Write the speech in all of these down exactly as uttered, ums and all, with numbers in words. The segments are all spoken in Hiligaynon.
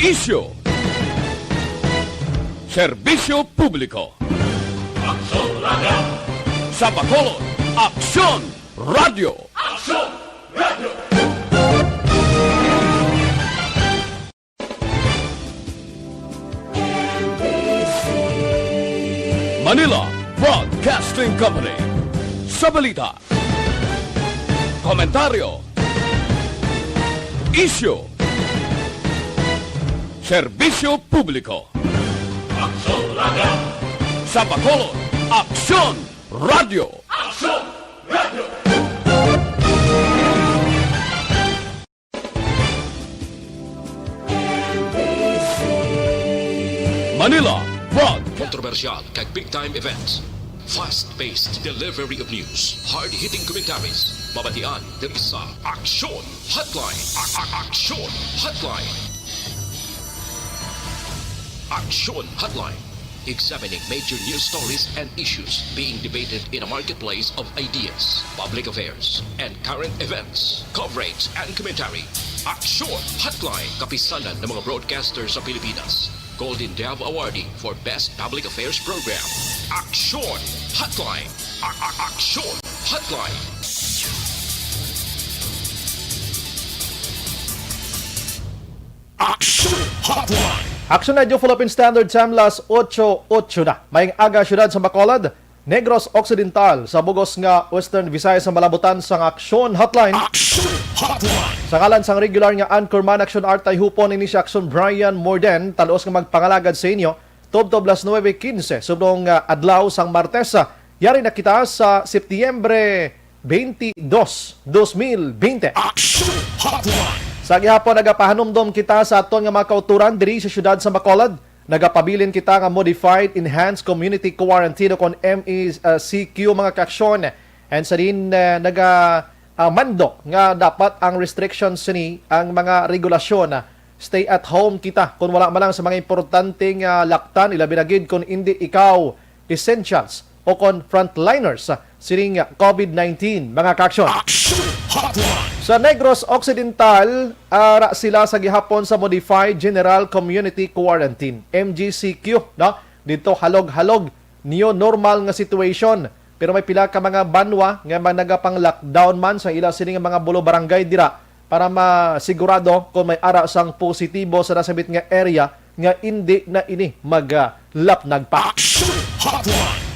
Isyu. Serbisyo publiko. Aksyon Radio. Sa Bacolod, Aksyon Radio. Aksyon Radio. Manila Broadcasting Company. Sa balita, komentaryo, isyu, serbisyo publiko. Aksyon Radio. Sa Bacolod, Aksyon Radio. Aksyon Radio. Manila Broad. Kontrobersyal kag big time events. Fast-paced delivery of news. Hard-hitting commentaries. Mabatian diri sa Aksyon Hotline. A- a- Aksyon Hotline. Aksyon Hotline. Examining major news stories and issues being debated in a marketplace of ideas, public affairs, and current events. Coverage and commentary. Aksyon Hotline. Kapisanan ng mga broadcaster sa Pilipinas. Golden Dove Awardee for Best Public Affairs Program. Aksyon Hotline. A- a- Aksyon Hotline. Aksyon Hotline. Aksyon Radio Philippine Standard Time, las ocho ocho na. Maayong aga, siyudad sa Bacolod, Negros Occidental, sa bugos nga Western Visayas, sa malabutan sang Aksyon Hotline. Aksyon Hotline. Sa ngalan sang regular nga anchorman, Aksyon Artay Hupon, ini si Aksyon Brian Morden, talos nga magpangalagad sa inyo, tubtob las nuebe quince, subong nga adlaw sang Martes. Yari na kita sa Setyembre twenty-two, dos mil bente. Aksyon Hotline. Sa gihapon, nagapahanumdom kita sa aton nga mga kautoran diri sa siyudad sa Bacolod. Nagapabilin kita nga Modified Enhanced Community Quarantine o kon M E C Q, mga kaaksyon. And sa din, eh, naga, ah, mando nga dapat ang restrictions sini, ang mga regulasyon, ah, stay at home kita, kung wala man lang sa mga importante nga laktan, ilabi na gid kung indi ikaw essentials o kon frontliners, ah, sining covid nineteen, mga kaaksyon. Action Hotline. Sa Negros Occidental, ara sila sa gihapon sa Modified General Community Quarantine, M G C Q, no? Dito, halog-halog, new normal nga situation. Pero may pila ka mga banwa nga man nagapang-lockdown man sa ila sini nga mga bulo barangay dira para masigurado kung may ara sang positibo sa nasambit nga area nga indi na ini maglapnag pa. Action Hotline.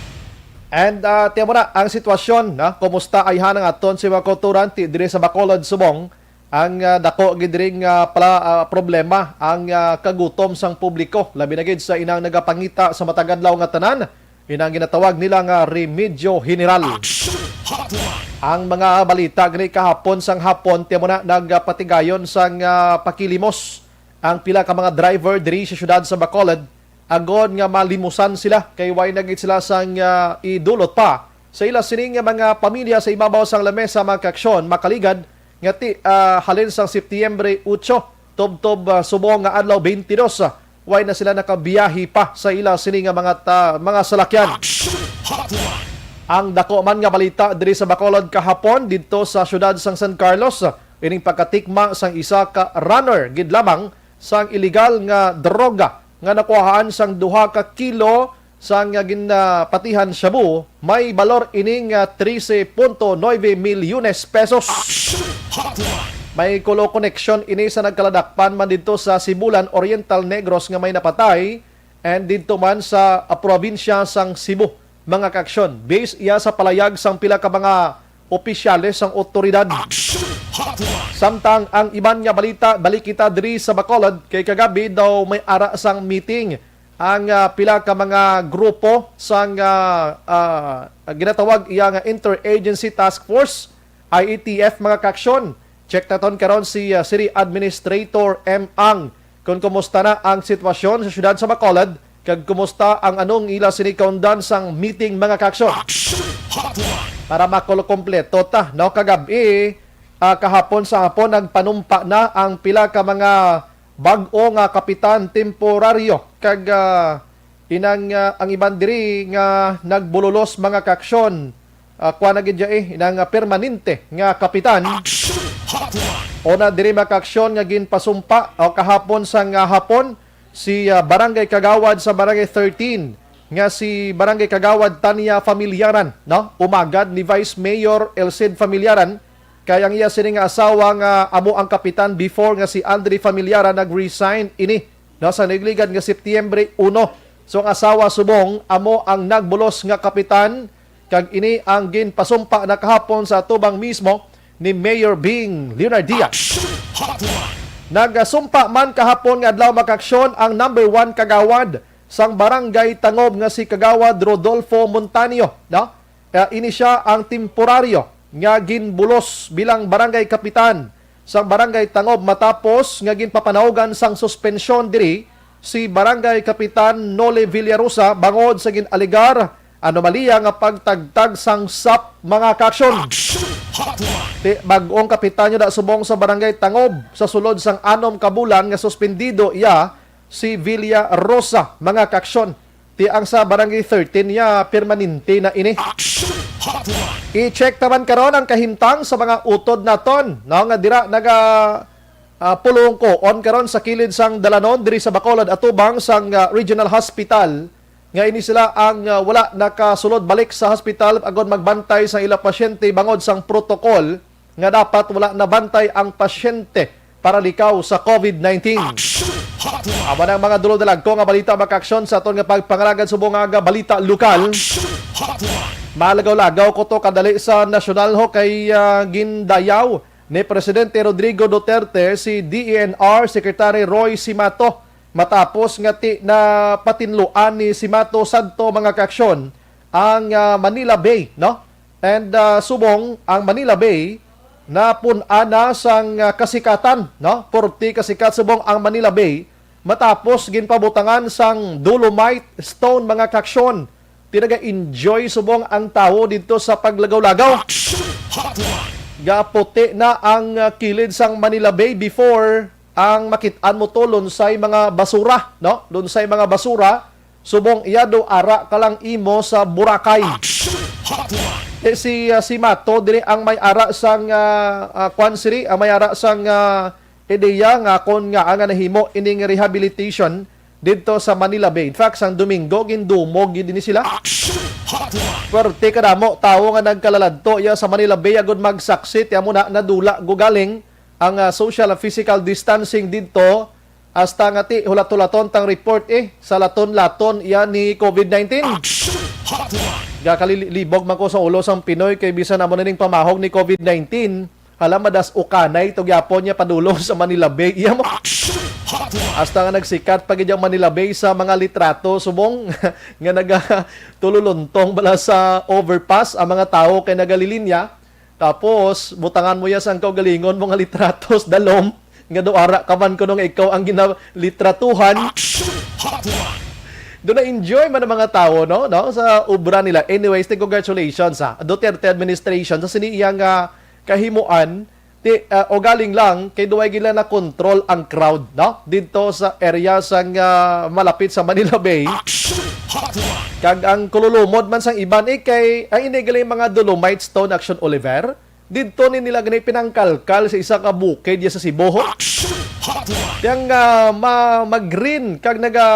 And, ah, tiyan mo na ang sitwasyon, na kumusta ay hanang aton si mga kautoran ti diri sa Bacolod, subong ang, ah, dako gid diri nga pala, ah, problema ang, ah, kagutom sang publiko, labi na gid sa inang nagapangita sa matag adlaw nga tanan, inang ginatawag nila nga remedyo general. Action Hotline. Ang mga balita gani kahapon sang hapon, tiyan mo na, nagapatigayon sang, ah, pakilimos ang pila ka mga driver diri sa siyudad sa Bacolod, agod nga malimusan sila kay way na gid sila sang, ah, idulot pa sa ila sini nga mga pamilya sa ibabaw sang lamesa, mga kaaksyon, makaligad nga ti, ah, halin sang Setyembre otso tubtob, ah, subong nga adlaw, bente dos, ah, way na sila nakabiyahe pa sa ila sini nga mga ta-, mga salakyan. Action Hotline. Ang dako man nga balita diri sa Bacolod kahapon, didto sa siyudad sang San Carlos, ining pagkatikma sang isa ka runner gid lamang sang iligal nga droga nga nakuhaan sang duha ka kilo sang, ah, ginpatihan shabu, may balor ini nga trese punto nuebe milyones pesos. Action Hotline. May kulo koneksyon ini sa nagkaladakpan man didto sa Sibulan, Oriental Negros nga may napatay, and didto man sa, ah, probinsya sang Cebu, mga kaaksyon. Base iya sa palayag sang pila ka mga opisyales sang awtoridad. Action Hotline. Samtang ang iban nga balita, balik kita diri sa Bacolod, kay kagabi daw may ara sang meeting ang, ah, pila ka mga grupo sang, ah, ah, ginatawag iya nga Interagency Task Force, I A T F, mga kaaksyon. Check naton karon si, ah, City Administrator M Ang kung kumusta na ang sitwasyon sa siyudad sa Bacolod, kag kumusta ang anong ila sini kaundan sang meeting, mga kaaksyon. Action Hotline. Para makulo kompleto ta, no, kagabi, ah, kahapon sa hapon, nagpanumpa na ang pila ka mga bag-o nga kapitan temporaryo, kag, ah, inang, ah, ang iban diri nga nagbululos, mga kaaksyon, ah, kuwan na gid ya, eh, inang, ah, permanente nga kapitan. Action Hotline. Una diri, mga kaaksyon, nga ginpasumpa o kahapon sang, ah, hapon, si, ah, Barangay Kagawad sa Barangay thirteen, nga si Barangay Kagawad Tanya Familiaran, no? Umagad ni Vice Mayor Elcid Familiaran, kay ang iya sini nga asawa nga amo ang kapitan before nga si Andre Familiaran nag-resign ini, no, sa nagligad nga Setyembre uno. So, ang asawa subong amo ang nagbulos nga kapitan, kag ini ang ginpasumpa na kahapon sa atubang mismo ni Mayor Bing Leonardia. Action Hotline. Nagasumpa man kahapon nga adlaw, mga kaaksyon, ang number one kagawad sang Barangay Tangob nga si Kagawad Rodolfo Montaño, no? Ah, ini sia ang temporaryo nga ginbulos bilang barangay kapitan sang Barangay Tangob matapos nga ginpapanawgan sang suspensyon diri si Barangay Kapitan Noli Villarosa bangod sa gin-alegar anomalya nga pagtagtag sang sap, mga kaaksyon. Action Hotline. Ti, bag-ong kapitan yun na subong sa Barangay Tangob sa sulod sang anom ka bulan nga suspendido iya si Villarosa, mga kaaksyon. Ti, ang sa Barangay thirteen niya, permanente na ini. Action Hotline. I-check naman karon ang kahimtang sa mga utod naton, no, nga dira naga, ah, pulungkoon karon sa kilid sang dalanon diri sa Bacolod, atubang sang, ah, Regional Hospital, nga ini sila ang, ah, wala nakasulod balik sa hospital agod magbantay sa ila pasyente bangod sang protocol nga dapat wala nabantay ang pasyente para likaw sa COVID nineteen. Action Hotline. Amo na ang mga dulodalagko nga balita, mga kaaksyon, sa aton nga pagpangalagad subong nga balita lokal. Action Hotline. Malagaw-lagaw ko to kadali sa nasyonal, ho, kay, ah, gindayaw ni Presidente Rodrigo Duterte si D E N R Secretary Roy Simato matapos nga ti na patinluan ni Simato sadto, mga kaaksyon, ang, ah, Manila Bay, no? And, ah, subong ang Manila Bay napun-an na sang, ah, kasikatan, no? Forty kasikat subong ang Manila Bay matapos ginpabutangan sang dolomite stone, mga kaaksyon. Ti naga-enjoy subong ang tawo didto sa paglagaw-lagaw. Action Hotline. Gaputi na ang, ah, kilid sang Manila Bay before ang makit-an mo to, lunsay mga basura, no? Lunsay mga basura, subong iya do ara ka lang imo sa Boracay. Action Hotline. Eh, si, ah, si Mato diri ang may ara sang, ah, ah, kwan siri, ang may ara sang, ah, ideya nga kon nga nga nahimo ining rehabilitation didto sa Manila Bay. In fact, sang Domingo, gindumog gid ni sila. Action Hotline. Pwerte kadamo tawo nga nagkalaladto iya sa Manila Bay agud magsaksi, ti amo na nadula gugaling ang, ah, social and physical distancing didto, hasta nga ti hulat-hulaton tang report, eh, sa laton-laton iya ni COVID nineteen. Action Hotline. Gakalilibog man ko sa ulo sang Pinoy kay bisan amo na ning pamahog ni COVID nineteen, hala, madas-ukanay to gyapon niya padulong sa Manila Bay. Iya mo. Action Hotline. Hasta nga nagsikat pa gid ang Manila Bay sa mga litrato, subong nga nagatululuntong bala sa overpass ang mga tawo kay nagalilinya. Tapos, butangan mo ya sang kaugalingon mo nga litratos, dalom, nga do ara ka man kuno nga ikaw ang ginalitratuhan. Action Hotline. Do na-enjoy man ang mga tawo, no, no, sa obra nila. Anyways, ti, congratulations, ha, Duterte administration sa sini iyang, ah, kahimuan. Ti, ah, ugaling lang kay duway gila na control ang crowd, no, didto sa area sang, ah, malapit sa Manila Bay. Action Hotline. Kag ang kululumod man sang iban, eh, kay ang ini galing mga dolomite stone, Action Oliver, didto ni nila gani pinangkalkal sa isa ka bukid ya sa Cebu, ho. Action Hotline. Yang, ah, ma-, mag-green kag naga,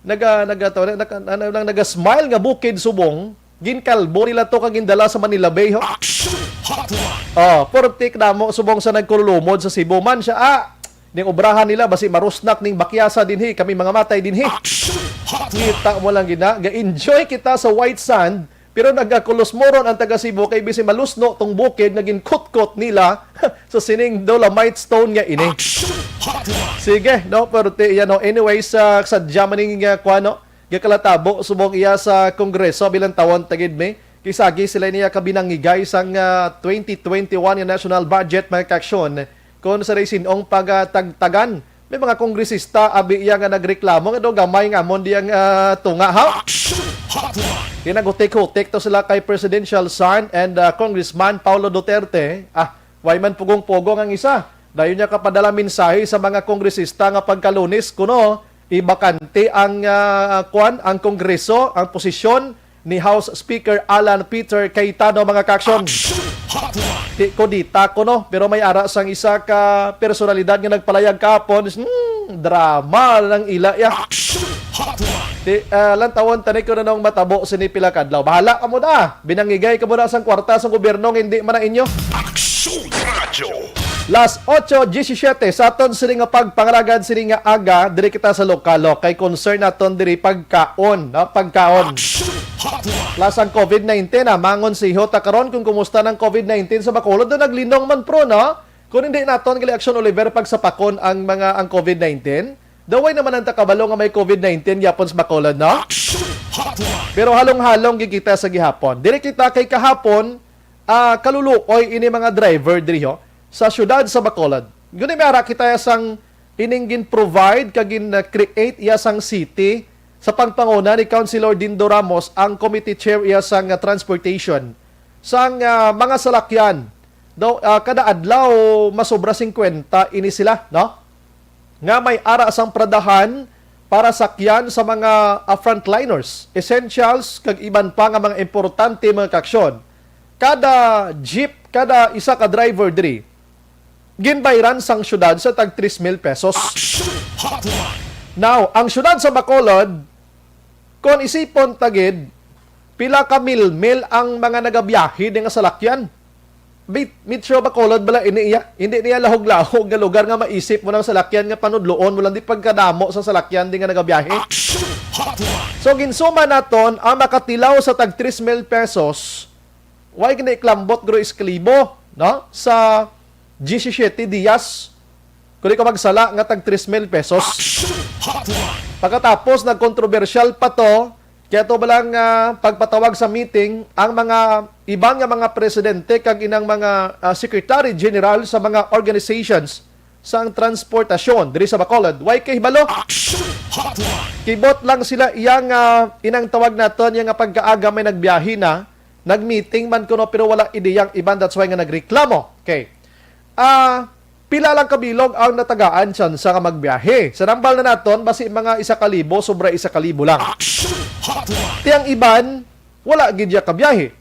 naga, naga, to, naga, ano lang, naga-smile nga bukid subong, ginkalbo nila to kag gindala sa Manila Bay, ho. Action Hotline. Oh, purtik namo subong sa nagkululumod sa Cebu man siya. Ah, ning obrahan nila, basi marusnak ning bakyasa dinhi, kami mga matay dinhi. Action Hotline. Kita mo lang gina, ga-enjoy kita sa white sand, pero nagakulos moron ang taga Cebu kay bisi malusno tong bukid nga ginkutkot nila sa sining dolomite stone nga ini. Action Hotline. Sige, no, pero ti, yan, no. Anyways, sa sadya maning, uh, kuan, no, gakalatabo subong iya sa Kongreso bilang tawon tagid mi. Kisagi sila niya kabinangigay sang, ah, twenty twenty-one nga national budget, mga kaaksyon, kon sa sin-ong pagtagtagan. May mga kongresista abi iya nga nagreklamo nga daw gamay nga amon diyang, ah, tunga, ha? Action Hotline. Ginagutik-hutik to sila kay Presidential Son and, ah, Congressman Paulo Duterte. Ah, way man pugong-pugong ang isa. Dayon niya kapadala mensahe sa mga kongresista nga pagka-Lunes kuno ibakante ang, ah, kwan, ang Kongreso, ang posisyon ni House Speaker Alan Peter Cayetano, mga kaaksyon. Action Hotline. Di ko dita ko, no, pero may ara sang isa ka personalidad nga nagpalayag kahapon. Hmm, drama lang ila ya. Action Hotline. Di, ah, lantawon tani ko na nung matabo sini pila kadlaw. Bahala ka mo na. Binangigay ka mo na sang kwarta sang gobyerno nga hindi man na inyo. Action Radyo. Las ocho diecisiete sa aton sini nga pagpangalagad sini nga aga, diri kita sa lokal, no? Kay concern naton diri pagkaon, no? Pagkaon. Action Hotline. Plus ang covid nineteen, ah, mangonsiho ta karon kung kumusta ng covid nineteen sa Bacolod. Do naglinong man, pro, no? Kung hindi naton gali, Action Oliver, pagsapakon ang mga, ang covid nineteen, daway naman ang takabalo nga may covid nineteen yapon sa Bacolod, no? Action Hotline. Pero halong-halong gid kita sa gihapon. Diri kita kay kahapon, ah, kaluluoy ini mga driver diri, ho, sa siyudad sa Bacolod. Guni may ara kita sang ining gin-provide kag gin-create iya sang city sa pagpanguna ni Councilor Dindo Ramos, ang committee chair iya sang, ah, transportation sang, ah, mga salakyan. Daw, ah, kada adlaw masobra singkwenta ini sila, no? Nga may ara sang pradahan para sakyan sa mga, ah, frontliners, essentials, kag iban pa nga mga importante mga kaaksyon. Kada jeep, kada isa ka driver diri, ginbayran sang syudad sa tag tres mil pesos. Action Hotline. Now, ang syudad sa Bacolod, kung isipon ta gid, pila ka mil-mil ang mga nagabiyahe din nga salakyan. Bit-, Metro Bacolod bala ini iya. Hindi niya lahog-lahog nga lugar nga maisip mo ng salakyan nga panudloon mo lang di pagkadamo sa salakyan di nga nagabiyahe. Action Hotline. So, ginsuma naton ang makatilaw sa tag tres mil pesos, way gani klambot gro iskalibo, no? Sa diyesisiyete diyas, kung di ka magsala, nga tag tres mil pesos. Action Hotline. Pagkatapos, nagkontrobersyal pa to, kaya to ba lang, ah, pagpatawag sa meeting ang mga iban nga mga presidente kag inang mga, ah, secretary general sa mga organizations sang transportasyon diri sa Bacolod. Way kahibalo. Action Hotline. Kibot lang sila iya nga inang tawag naton iya nga pagkaaga may nagbiyahe na, nagmeeting man kuno pero wala ideyang iban, that's why nga nagreklamo. Okay. Ah, pila lang kabilog ang natagaan tsansa nga magbiyahe. Sa nambal na naton, basi mga isa ka libo, sobra isa ka libo lang. Action Hotline. Ti ang iban, wala gid ya kabiyahe.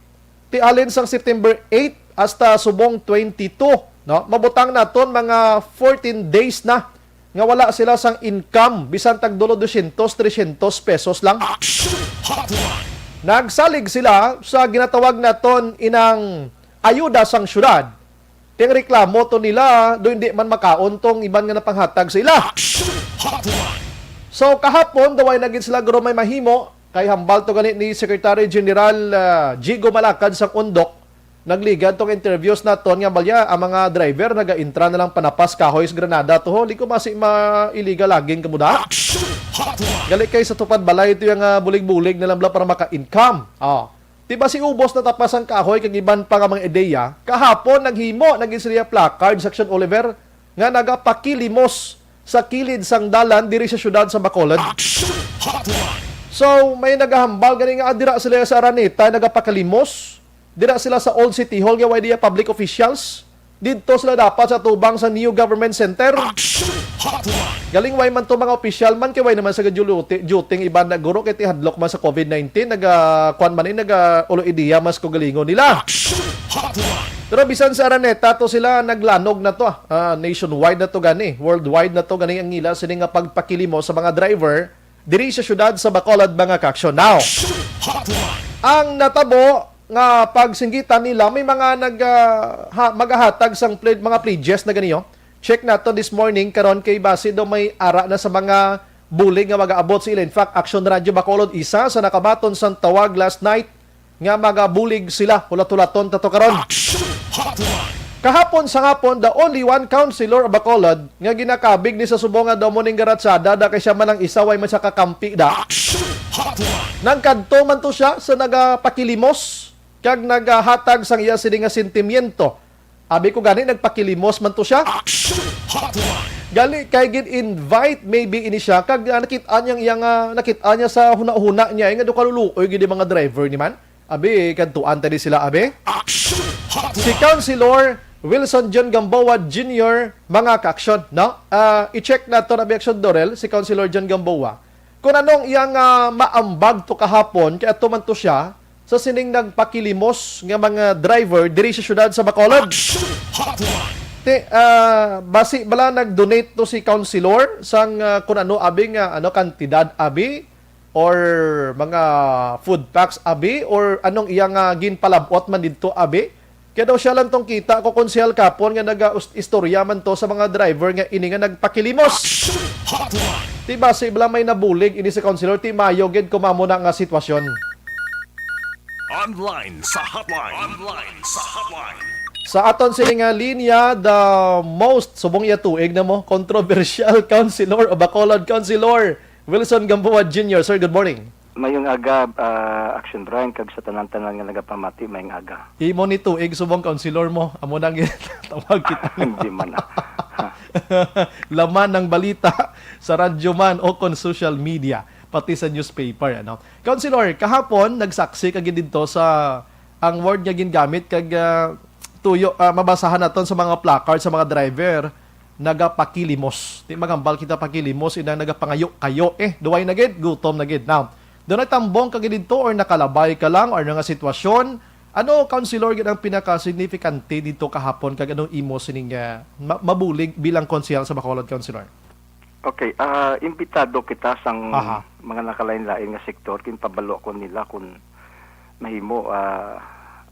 Ti alin sang September eight hasta subong twenty-two, no? Mabutang naton mga fourteen days na nga wala sila sang income, bisan tag dulo, dosyentos, tresyentos pesos lang. Action Hotline. Nagsalig sila sa ginatawag naton inang ayuda sang syudad. Ti ang reklamo to nila, do hindi man makaon tong iban nga napanghatag sa ila. Action Hotline. So, kahapon, daway na gid sila guro may mahimo, kay hambal to gani ni Secretary General, ah, Jigo Malacad sang Undok. Nagligad tong interviews naton nga balya, ang mga driver naga-intra na lang panapas kahoy sa Granada to, ho. Di ko masi ma-illegal logging kamuda. Action Hotline. Gali kay sa tupad balay ito yung, ah, bulig-bulig na lang bala para maka-income. Oh. Di ba si ubos na tapas ang kahoy kag iban pa nga mga ideya? Kahapon naghimo na gid sila placard, Section Oliver, nga nagapakilimos sa kilid sang dalan diri sa siyudad sa Bacolod. Action Hotline. So, may nagahambal gani nga, ah, dira sila sa Araneta nagapakilimos. Dira sila sa Old City Hall nga way diya public officials. Didto sila dapat sa tubang sa New Government Center. Action Hotline. Galing way man to mga opisyal man kay way naman sa duty, duty ang iban na guro kay tihadlok man sa covid nineteen, naga, kwan man, eh, naga ulo ideya mas kugalingon nila. Action Hotline. Pero bisan sa Araneta to sila naglanog na to, ah. Ah, nationwide na to gani, worldwide na to gani ang ila sini nga pagpakilimo sa mga driver diri sa syudad sa Bacolod, mga kaaksyon. Now, Action Hotline. Ang natabo nga pagsinggitan nila, may mga nag, ah, ha-, magahatag sang pledge, mga pledges na ganiyo. Check nato this morning karon kay basi daw may ara na sa mga bulig nga magaabot sa ila. In fact, Action Radio Bacolod isa sa nakabaton sang tawag last night nga magabulig sila. Hulat-hulaton ta to karon. Action Hotline. Kahapon sa hapon, the only one councilor of Bacolod nga ginakabig ni sa subong nga daw mo ning garatsada, da kay siya man ang isa, way man siya kakampi da. Action Hotline. Nagkadto man to siya sa nagapakilimos kag nagahatag sang iya sini nga sentimiento. Abi ko gani, nagpakilimos man to siya. Action Hotline. Gali kay gin-invite maybe ini siya kag, ah, nakit-an niya iya nga, nakit-an niya sa hunahuna niya, eh, nga do kaluluoy gid yung mga driver ni man. Abi, kadtuan tani sila, abi. Action Hotline. Si Councilor Wilson John Gamboa Junior, mga kaaksyon, no? Ah, i-check nato na, abi, Action Dorel, si Councilor John Gamboa. Kung anong iyang, ah, maambag to kahapon, kay ato man to siya, sa sining nagpakilimos nga mga driver diri sa siyudad sa Bacolod. Action Hotline. Te, ah, basi bala nag-donate to si Councilor sang, ah, kun ano abi nga, ano, kantidad abi or mga food packs abi or anong iya nga ginpalab-ot man didto abi? Kaya daw siya lang tong kita ko, Konsehal, kapon nga naga-istorya man to sa mga driver nga ini nga nagpakilimos. Action Hotline. Ti basi bala may nabulig ini si Councilor, ti mayo gid kung amo na nga sitwasyon. Online sa hotline. Online sa hotline. Sa aton sini nga linya, the most, subong iya tuig na mo, controversial councilor o Bacolod councilor, Wilson Gamboa Junior. Sir, good morning. Mayong aga, ah, Action Brian, kag sa tanan-tanan nga nagapamati, mayong aga. Imo ni tuig subong councilor mo, amo nang tawag kita. Hindi man, ah. Laman ng balita sa radyo man o kon social media, pati sa newspaper, ano. Councilor, kahapon nagsaksi ka gid didto sa ang word nga gingamit kag, ah, tuyo, ah, mabasahan naton sa mga placard sa mga driver, nagapakilimos. Di magambal kita pakilimos, inang nagapangayo-kayo, eh, duway na gid, gutom na gid. Now, dunay tambong ka gid didto or nakalabay ka lang or nga sitwasyon? Ano, Councilor, gid ang pinaka-significante dito kahapon kag anong imo sining, ah, ma-, mabulig bilang konsehal sa Bacolod, Councilor? Okay, ah, imbitado kita sang Aha. mga nakalain-lain nga sektor, ginpabalo ko nila kung mahimo, ah,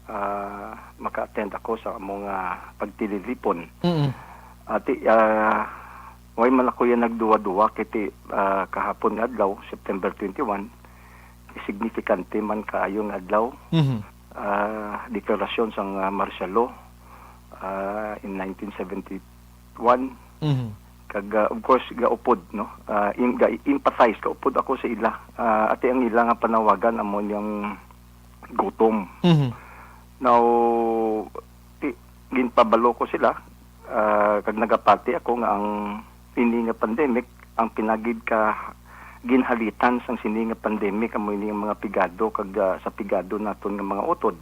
ah, maka-attend ako sa among, ah, pagtililipon. Mm. Ati, ah, way man ako yan nagduwa-duwa, kay ti, ah, kahapon nga adlaw, September twenty-one, signifikante man kaayo nga adlaw. Mhm. Ah, deklarasyon sang, ah, martial law, ah, in nineteen seventy-one. Mhm. Kag, ah, of course, gaupod, no? Ah, in, ga-empathize, gaupod ako sa ila. Ah, ati ang ila nga panawagan amo niyang gutom. Mhm. Now, ti, ginpabalo ko sila, ah, kag nagapati ako nga ang ini nga pandemic, ang pinagid ka ginhalitan sang sini nga pandemic amo ini ang mga pigado kag, ah, sa pigado naton nga mga utod,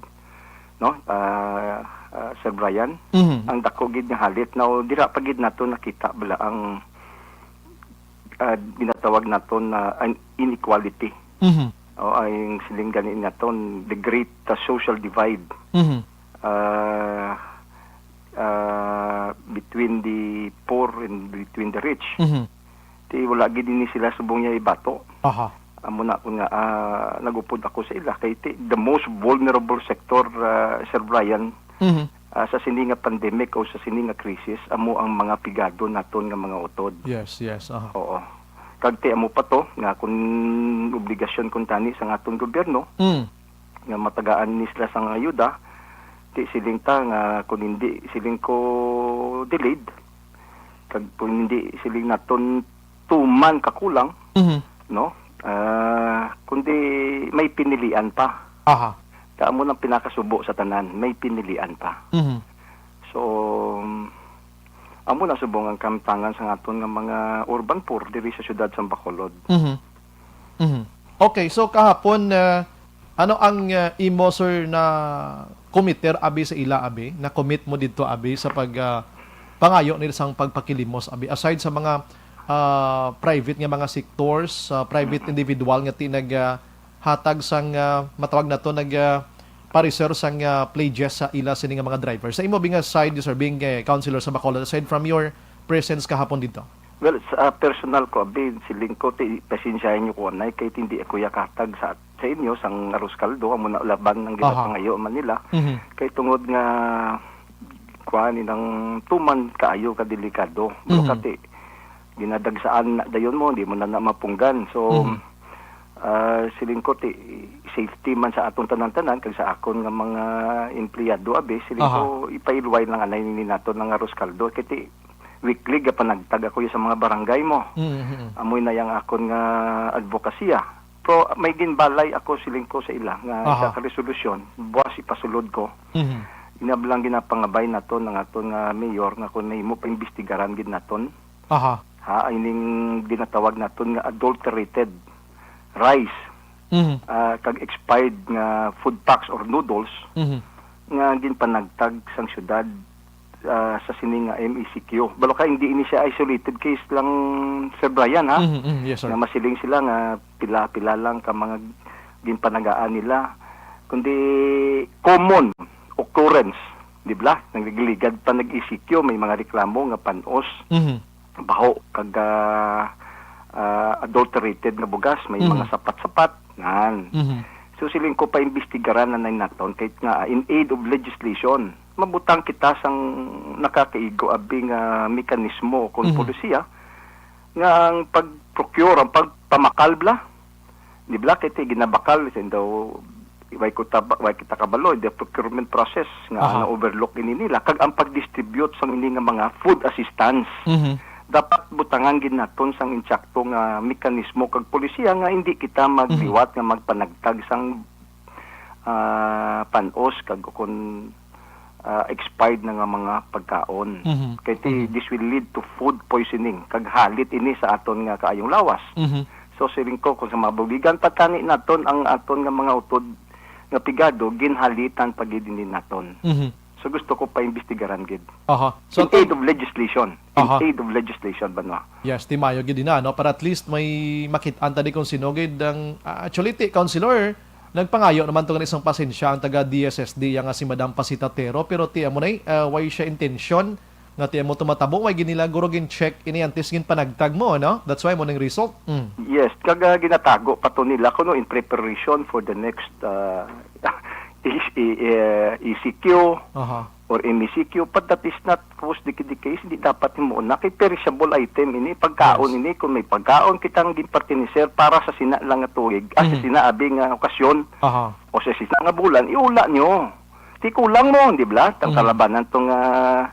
no? Ah, ah, Sir Brian, Mhm. ang dako gid nga halit. Now, dira pa gid nato nakita bala ang, ah, ginatawag naton na an inequality. Mhm. O, ang siling gani naton, the great, uh, social divide, Mhm. uh, uh, between the poor and between the rich. Mhm. Ti wala gid ini sila subong niya ibato. Aha. Amo na ko nga, ah, nagupod ako sa ila kay ti, the most vulnerable sector, ah, Sir Brian, Mhm. ah, sa sini nga pandemic o sa sini nga crisis, amo ang mga pigado naton nga mga utod. Yes, yes, aha. Oo. Kag ti amo pa to nga kun obligasyon kun tani sa aton gobyerno Mm. nga matagaan ni sila sang ayuda, ti siling ta nga kun hindi siling ko delayed, kag kun hindi siling naton tuman kakulang, Mhm. no? Ah, kundi may pinilian pa. Aha. Kamo nang pinakasubo sa tanan, may pinilian pa. Mhm. So, um, amo na subong ang kamtangan sa aton nga mga urban poor diri sa siyudad sa Bacolod. Mhm. Mhm. Okay, so kahapon, uh, ano ang, uh, imo, sir, na committer abi sa ila abi, na commit mo didto abi sa pag, uh, pangayo nila sang pagpakilimos abi, aside sa mga, uh, private nga mga sectors, uh, private Mm-mm. individual nga ti nag, uh, hatag sang, ah, matawag nato nag, ah, pareser sang, ah, pledges sa ila sini nga mga driver. Sa imo bing nga side, sir, bing, eh, councilor sa Bacolod, aside from your presence kahapon dito? Well, sa, ah, personal ko, abi, siling ko, ti, pasensyahan niyo ko, anay, kay hindi ako yakatag sa, sa inyo, sang arroz caldo, amo na laban ang Aha. ginapangayo man nila. Mhm. Kay tungod nga, kuan, inang tuman kaayo ka delikado. Pero Mhm. kati, ginadagsaan na dayon mo, di mo na, na mapunggan. So, Mhm. ah, siling ko, ti, safety man sa aton tanan-tanan, kag sa akon nga mga empleyado, abi, siling Aha. ko, ipailway lang anay ni naton nga arroz caldo. Kay ti, weekly, gapanagtag ako sa mga barangay mo. Mhm, mhm. Amoy na yang akon nga advokasya. Pero may ginbalay ako, siling ko, sa ila, nga Aha. isa ka resolusyon, buwas ipasulod ko. Mhm. Inablang ginapangabay naton ang aton nga mayor nga kung mahimo paimbestigaran gid naton. Aha. Ha, ining ginatawag naton nga adulterated rice, Mhm. ah, kag expired nga food packs or noodles Mhm. nga ginpanagtag sang syudad, ah, sa sini nga M E C Q. Balo ka, hindi ini siya isolated case lang, Sir Brian, ha? Mhm, mhm, yes, sir. Nga masiling sila nga pila-pila lang ka mga ginpanagaan nila. kundi common occurrence, di ba? Nagligad pa nag-E C Q, may mga reklamo nga panos, Mhm. baho, kag, ah, ah, adulterated nga bugas, may Mhm. mga sapat-sapat, nan. Mhm. So, siling ko, paimbestigaran na nay naton, kahit nga, ah, in aid of legislation, mabutang kita sang nakakaigo abi nga mekanismo kon Mhm. polisiya, nga ang pag-procure, ang pagpamakal bala, di ba, kay ti ginabakal, sin daw, way ko taba-, way kita kabalo, the procurement process nga Aha. na-overlook ini nila, kag ang pag-distribute sang ini nga mga food assistance. Mhm. Dapat butangan gid naton sang insakto nga mekanismo kag polisiya nga hindi kita Mhm. magliwat nga magpanagtag sang, ah, panos kag kon, ah, expired na nga mga pagkaon. Mhm. Kay ti, Mhm. this will lead to food poisoning, kag halit ini sa aton nga kaayong lawas. Mhm. So, siling ko, kung sa mga buligan pa tani naton ang aton nga mga utod nga pigado, ginhalitan pa gid ini naton. Mhm. So, gusto ko paimbestigaran gid. Aha. So, In aid of legislation. In Aha. aid of legislation, Banwa. Yes, ti mayo gid ina, no? Para at least may makit-an ta di kung sino gid ang, ah, actually, ti, Councilor, nagpangayo naman to nga isang pasensya ang taga D S S D, yang nga si Madam Pasita Tero, pero ti amo na, eh, ah, way siya intensyon nga ti amo tumatabo, way gid nila guro gin-check ini antes gin panagtag mo, no? That's why mo ning result. Mm. Yes, kag, ah, ginatago pa to nila kuno in preparation for the next, ah, E C, eh, E C Q Aha. or M E C Q, but that is not supposed to be the case. Hindi dapat himuon na kay perishable item ini, pagkaon Yes. ini. Kung may pagkaon kitang ginpartiniser para sa sina lang nga tuig, ah, sa Mhm. sina abi nga okasyon, Aha. o sa sina nga bulan, iula nyo. Ti kulang mo, di ba? Tang Mhm. kalabanan tong, ah,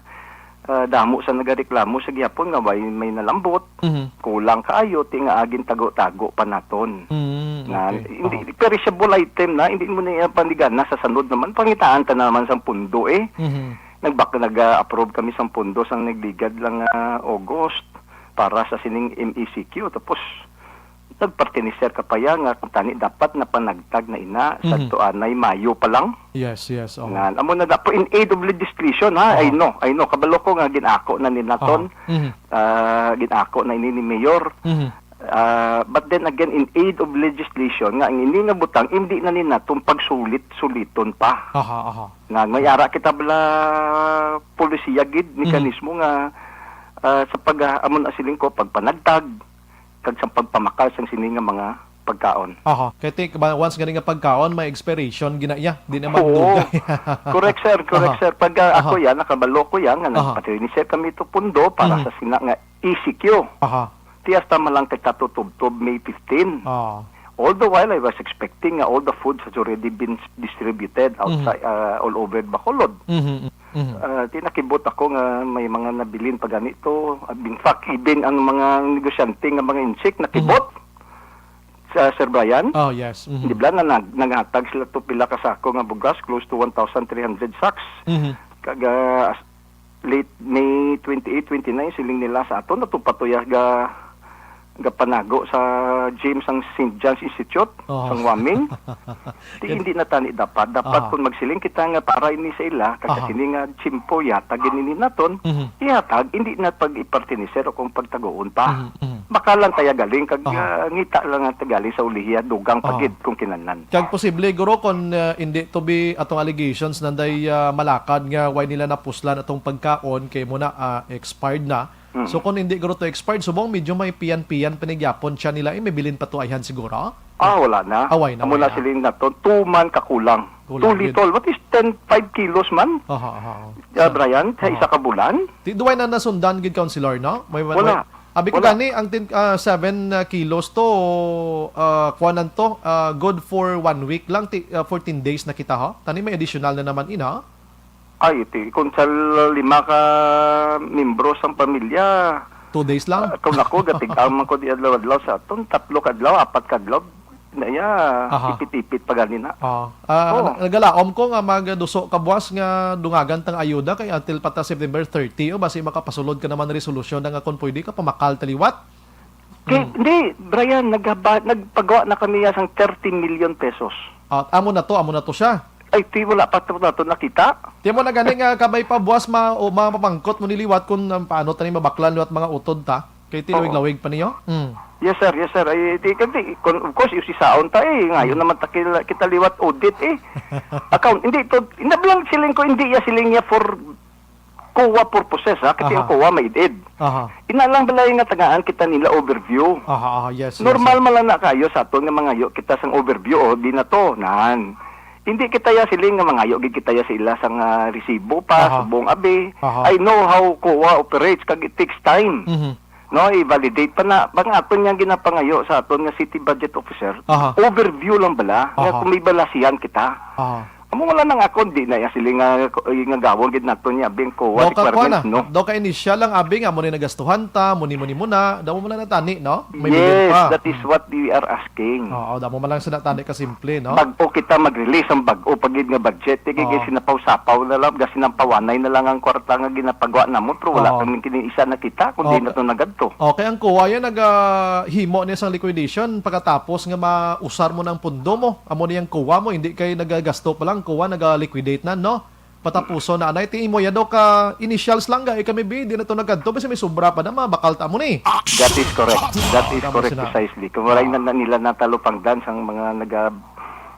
ah, damo sa nagareklamo sa gihapon nga way may nalambot, Mhm. kulang kaayo, ti nga agin tago-tago pa naton. Mm, Nga, okay. hindi, Aha. perishable item na, hindi mo na iya panigana sa sunod naman. Pangitaan ta na naman sang pundo, eh. Mhm. Nagbak-, nag-approve kami sang pundo sang nagligad lang, ah, August para sa sining M E C Q. Tapos, nagpartiniser ka pa ya nga kung tani dapat napanagtag na ina, Mhm. sadto anay Mayo pa lang. Yes, yes, oo. Nga, amo na dapat in aid of legislation, ha? Oo. I know, I know. Kabalo ko nga ginako na ni naton. Oo. Mhm. Ah, ginako na ini ni Mayor. Mhm. Ah, but then again, in aid of legislation, nga ang ini nga butang, hindi na ni naton pagsulit-suliton pa. Aha, aha. Nga, may ara kita bala polisiya gid, Mhm. mekanismo nga, ah, sa pag, ah, amo na siling ko, pagpanagtag, kag sa pagpamakal sang sini nga mga pagkaon. Aha. Kay ti, ba, once gani nga pagkaon, may expiration gina iya. Di na Oo. magdugay. Correct, sir. Correct, Aha. sir. Pag, ah, ako Aha. yan, nakabalo ko yan, nga Aha. nagpatiniser kami to pundo para Mhm. sa sina nga E C Q. Aha. Ti hasta man lang kita tutubtob May fifteen. Ah. All the while, I was expecting nga all the foods has already been s-, distributed Mhm. outside, ah, all over Bacolod. Mhm, mhm. Ah, ti nakibot ako nga may mga nabilin pa gani to. In fact, even ang mga negosyante nga mga insik, nakibot Mhm. sa Sir Brian. Oh, yes. Mhm. Di ba, na nag-, naghatag sila to pila ka sako nga bugas, close to one thousand three hundred sacks. Mhm. Kag, ah, as-, late May twenty-eight, twenty-nine, siling nila sa aton, ato pa to ya ga-, gapanago sa gym sang Saint John's Institute, Oho. sang Waming. Ti Yan. hindi na tani dapat. Dapat Aha. kung magsiling kita nga para ini sa ila, kag sa Aha. sini nga tiyempo, yatag ini naton, Mhm. ihatag, hindi na pag-ipartiniser o kung pagtagoon pa. Mhm, mhm. Baka lang kaya galing, kag, Aha. ah, ngita lang ang galing sa ulihi, dugang pa Aha. gid kung kinahanglan. Kag posible, guro, kung, ah, hindi to be atong allegations, nanday, ah, malakad nga way nila napuslan atong pagkaon, kay mo na, ah, expired na. Mm. So, kung hindi guro to expired, subong medyo may piyan-piyan panigyapon siya nila, eh, may bilin pa to ayhan siguro? Ah, wala na. Ah, wala na, Amo wala na na. siling naton, two month kakulang. Kulang Too gid. little. What is ten, five kilos man? Aha, aha, aha. Yeah, So, Brian, sa aha. isa ka bulan? Ti, duway na nasundan gid, Councilor, no? May, may, Wala. may, abi ko Wala. gani, ang tin-, ah, seven, ah, kilos to, ah, kuwanan to, ah, good for one week lang, ti, ah, fourteen days na kita, ha? Tani may additional na naman, ina? Ay, iti, kung sa lima ka membro sang pamilya, Two days lang? ah, kung ako, gatig-ang man ko di adlaw-adlaw sa aton, tatlo ka adlaw, apat ka adlaw, na iya, Aha. ipit-ipit pa gani na. Ah, ah, Oo. na-, nagalaom ko nga magduso ka buwas nga dungagan tang ayuda kay until pa ta September thirty, o basi makapasulod ka naman resolusyon na nga kung pwede ka pamakal taliwat. Kay, Hmm. hindi, Brian, naghaba-, nagpagawa na kami ya sang thirty million pesos. Ah, amo na to, amo na to siya. Ay, ti, wala pa to nato nakita. Ti mo na gani nga kabay pa buwas ma-, o mapamangkot mo ni liwat kung, um, paano tani mabaklan liwat mga utod ta? Kay tilawig-lawig pa niyo? Mm. Yes, sir. Yes, sir. Ay, di, kag di, kun-, of course, usisaon ta eh. Ngayon Mm. naman ta kila-, kita liwat audit eh. Account, hindi to, hindi lang siling ko, hindi ya siling niya for COA purposes, ha? Kasi Aha. ang COA may id-id. Aha. Ina lang balay nga tagaan kita nila overview. Aha, aha. Yes, yes, Normal sir. man lang na kayo sa aton nga mangayo kita sang overview, o, di na to, nan. Hindi kita ya siling nga mangayo, gid kita ya sa ila sang, ah, resibo pa, Aha. subong abi. Aha. I know how COA operates, kag it takes time. Mhm. No, i-validate pa na. Bang aton yang ginapangayo sa aton nga city budget officer, Aha. overview lang bala, nga Aha. kung may balasihan kita. Aha. Amo wala nang akon, di na ya sila nga, nga gawon gid nato niya, abing COA Daw ka kuan requirements, na. no? Daw ka initial lang, abi, nga mo ni nagastuhan ta, muni, muni, muna. Daw mo lang natani, no? May bilin Yes, pa. that is Mm. what we are asking. Oo, daw mo man lang sa natani ka simple, no? Bag-o kita mag-release ang bag-o pa gid nga budget. Di kay Oo. sinapaw-sapaw na lang, ga sinampawanay na lang ang kwarta nga ginapagawa namon, pero wala Oo. kami kini isa na kita, kung di Okay. na to nagadto. Okay, ang COA yan, naga-, himo niya sang liquidation pagkatapos nga mausar mo ng pundo mo. Amo niyang COA mo, hindi kay nagagasto pa lang, COA naga-liquidate na, no? Patapuson na, anay, tingin mo, yado ka initials lang, ga, eh, kami, bi, di na to nagadto, basta may sobra pa na, mabakal ta mo ni. That is correct. That is Tama correct, sina. precisely. Kung wala Ah. na, na nila natalupangdan sang mga naga-,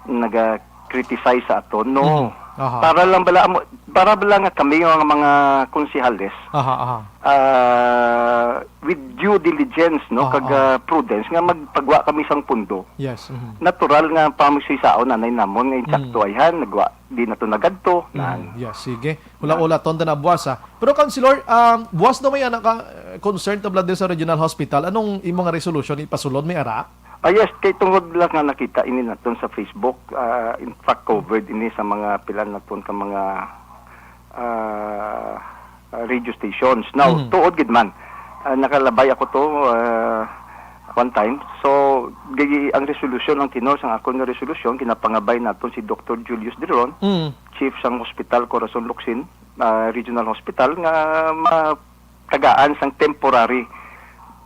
naga-criticize sa aton, no? Mhm. Aha. Para lang bala, amo, para bala nga kami, nga mga konsehales, Aha, aha. ah, with due diligence, no, Aha, kag, aha. ah, prudence, nga magpagwa kami sang pundo. Yes, mhm. Natural nga pamagsisaon anay namon nga insakto Mm. ayhan, nagwa, di na to nagadto, Mm, nan. yes, sige. Hula-hula, tonda na buwas, ah. Pero, Councilor, um, buwas daw may anak ka, eh, concern to blood sa regional hospital. Anong imong resolution ipasulod, may ara? Ah, yes, kay tungod lang nga nakita ini naton sa Facebook, ah, in fact, covered ini sa mga pila naton ka mga, ah, ah, radio stations. Now, Mhm. tuod gid man, ah, nakalabay ako to, ah, one time. So, gigi-, ang resolusyon, ang tenor sang akon nga resolusyon, ginapangabay naton si Doktor Julius Diron, Mm. chief sang Hospital Corazon Locsin, ah, Regional Hospital, nga ma-, tagaan sang temporary,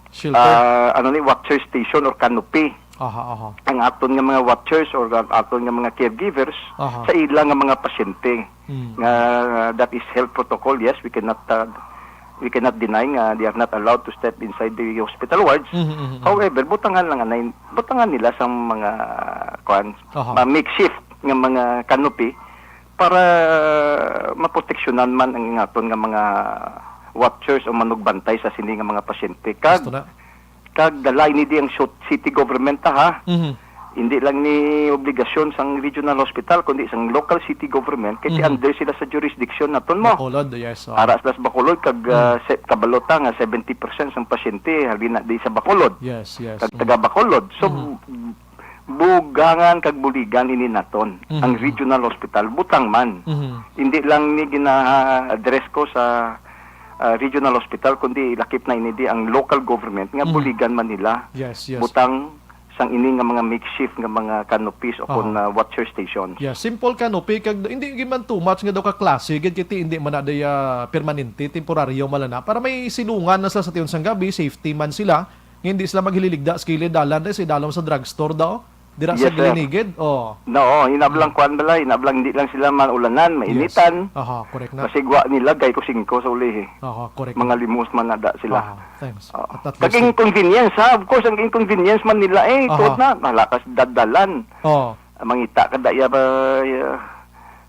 Shelter. ah, ano ni, watcher station or canopy. Aha, aha. Ang aton nga mga watchers or ang aton nga mga caregivers Aha. sa ila nga mga pasyente. Hmm. Nga, that is health protocol, yes, we cannot, uh, we cannot deny nga they are not allowed to step inside the hospital wards. Mhm, mhm, mhm. However, butangan lang anay, butangan nila sa mga, kuan, Aha. mga makeshift nga mga canopy para maproteksyonan man ang aton nga mga watchers o manugbantay sa sini nga mga pasyente. Kag, Gusto na. kag dala ini di ang shot-, city government ta, ha? Mhm. Hindi lang ni obligasyon sang regional hospital, kundi sang local city government, kay Mhm. under sila sa jurisdiction naton mo. Bacolod, yes, oh. Ara sila sa Bacolod, kag, Mm. ah, se-, kabalo ta nga seventy percent sang pasyente halin na di sa Bacolod. Yes, yes. Kag Mm. taga Bacolod. So, Mhm. bugangan kag buligan ini naton, Mhm. ang regional hospital, butang man. Mhm. Hindi lang ni gina-address ko sa, ah, regional hospital, kundi lakip na ini di ang local government nga Mhm. buligan man nila. Yes, yes. Butang sang ini nga mga makeshift nga mga canopies o Ah. kon, ah, watcher stations. Yeah, simple canopy kag hindi gid man too much nga daw ka klase gid kay ti hindi man na day, ah, permanente, temporaryo man lang na. Para may silungan na sa, sa tiyon sang gabi, safety man sila. Nga hindi sila maghililigda sa kilid dalan, day, sa idalom sa drugstore daw. Dira sa Yes, sir. Gilinigid. Oh. No, hinablang Mm. kuan bala, hinablang hindi lang sila maulanan, Yes. mainitan. Aha, correct na. Masigwa nila, gay ko singko sa ulihi. Aha, correct. Mga limos man nada sila. Aha, thanks. Oo. At, at Kag least inconvenience, ha? Of course, ang inconvenience man nila, eh, Aha. tuod na, malakas dadalan. Oo. Mangita ka da iya ba, iya,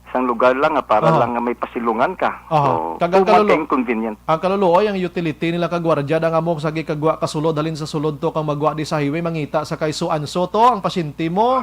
sang lugar lang nga para Oo. lang nga may pasilungan ka. Aha. So, Kag ang too much kalulu-, inconvenient. Ang kaluluoy, ang utility nila kag gwardiya, da nga mo sa gikagwa ka sulod, halin sa sulod to, kang magwa di sa highway, mangita sa kay so-and-so to, ang pasyente mo,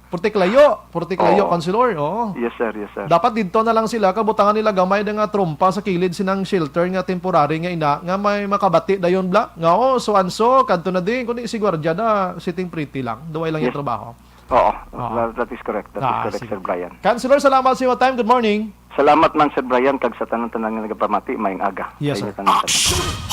purtik layo, purtik layo, Oo. Councilor, oo. Yes, sir. Yes, sir. Dapat didto na lang sila, kabutangan nila gamay da nga trompa sa kilid sinang shelter nga temporary nga ina, nga may makabati dayon bla, nga, "Oh, so-and-so, kadto na din," kundi si gwardiya da, sitting pretty lang, duway lang yung Yes. trabaho. Oo, Oo. that, that is correct. That is Ah, correct, sige. Sir Brian. Councilor, salamat sa imo time. Good morning. Salamat man, Sir Brian, kag sa tanan-tanan nga nagapamati, maayong aga. Yes, Sa inyo sir. tanan-tanan.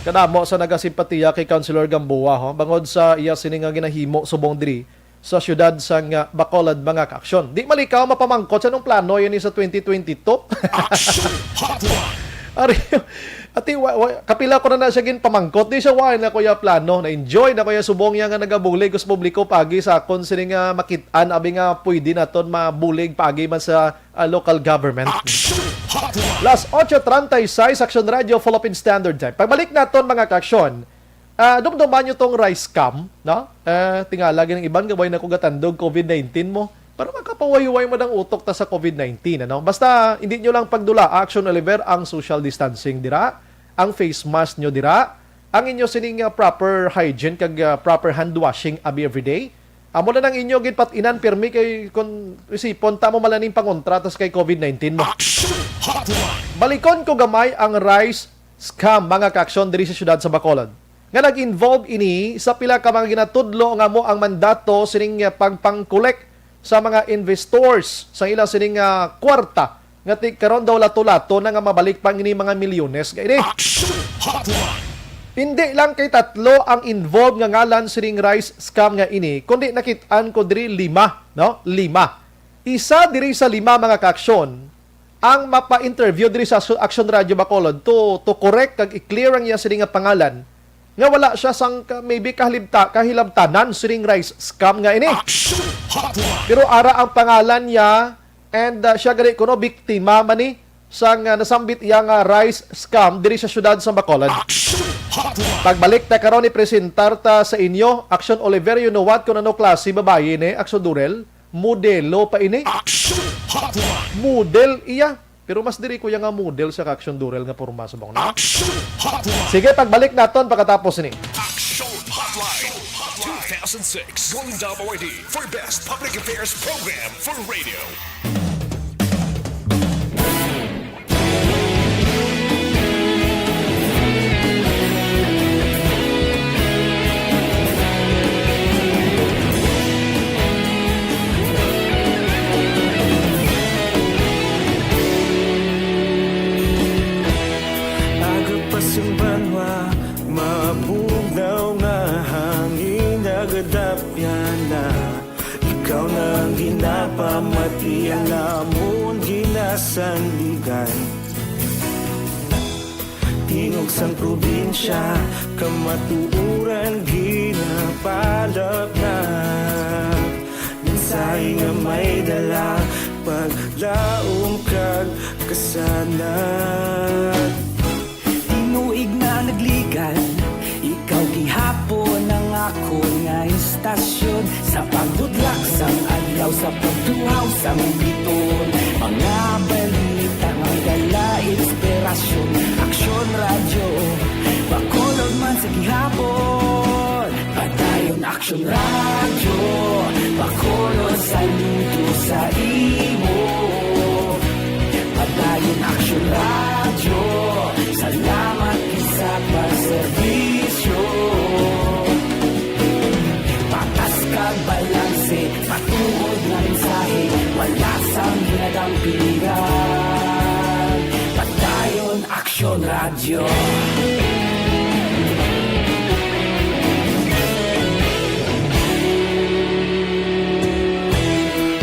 Kadamo sa nagasimpatiya kay Councilor Gamboa, ho, bangod sa iya sini nga ginahimo subong diri sa siyudad sang, ah, Bacolod, mga kaaksyon. Di malikaw mapamangkot sa anong plano yan sa twenty twenty-two. Action Hotline! Ari, ati, wa, wa, kapila ko na na siya ginpamangkot. Di siya, wa na ko ya plano. Na-enjoy na ko ya subong ya nga nagabulig ko sa publiko pagi sa akon sini nga makit-an, abi nga pwede naton mabulig pagi man sa, ah, local government. Action Hotline! Las ocho treinta y seis, Action Radio, Philippine Standard Time. Pagbalik naton, mga kaaksyon, Ah, dumduman nyo tong rice scam, no? Ah, tingala, ginang iban nga way na ko gatandog COVID nineteen mo. Pero makapahuway-huway mo ng utok ta sa COVID nineteen, ano? Basta, hindi nyo lang pagdula, Action Oliver, ang social distancing dira, ang face mask nyo dira, ang inyo sining, ah, proper hygiene kag, ah, proper hand washing abi everyday. Amo na nang inyo ginpat-inan pirmi kay kung isipon ta mo malaning pangontra tas kay COVID nineteen mo. Action Hotline! Balikon ko gamay ang rice scam, mga kaaksyon, diri sa siyudad sa Bacolod, nga nag-involve ini sa pila ka mga ginatudlo nga amo ang mandato sining, ah, pagpangkolek sa mga investors sa ila sining, ah, kwarta nga ti-, karon daw lato-lato na nga mabalik pa ang ini mga milyones nga ini. Action Hotline! Hindi lang kay tatlo ang involved nga ngalan sining rice scam nga ini, kundi nakit-an ko diri lima, no? Lima. Isa diri sa lima, mga kaaksyon, ang mapa-interview diri sa Aksyon, Aksyon Radio Bacolod to, to correct kag i-clear ang iya sini nga pangalan, nga wala siya sang ka-, maybe kahilibta-, kahilabtanan sining rice scam nga ini. Action Hotline! Pero ara ang pangalan niya, and, ah, siya gani kuno biktima man ni sang, ah, nasambit iya nga rice scam diri sa siyudad sa Bacolod. Action Hotline! Pagbalik ta karon, ipresentar ta sa inyo, Action Oliver, you know what, kung ano klase babayi ni Action Durel? Modelo pa ini. Action Hotline! Model iya. Pero mas diri ko iya nga model sa ka-Action Durel nga porma subong na. Action Hotline! Sige, pagbalik naton pagkatapos ini. Action Hotline two thousand six Golden Dome Awardee for Best Public Affairs Program for Radio. Aga pa sing banwa, mabugnaw nga hangin nagadapyan na. Ikaw na ang ginapamati, ang amon ginasandigan. Tingog sang probinsya, kamatuoran ginapalapnap. Mensahe nga may dala, paglaom kag kasanag. Tinuig na nagligan, ikaw gihapon ang akon nga istasyon. Sa pagbudlak sang adlaw, sa pagtuhaw sang biton, mga balita may dala inspirasyon. Aksyon Radyo, Bacolod man sa gihapon. Padayon Aksyon Radyo, Bacolod saludo sa imo. Padayon Aksyon Radyo, salamat gid sa pagserbisyo. Patas kag balanse, matuod nga mensahe, wala sang ginadampigan. Padayon Aksyon Radyo.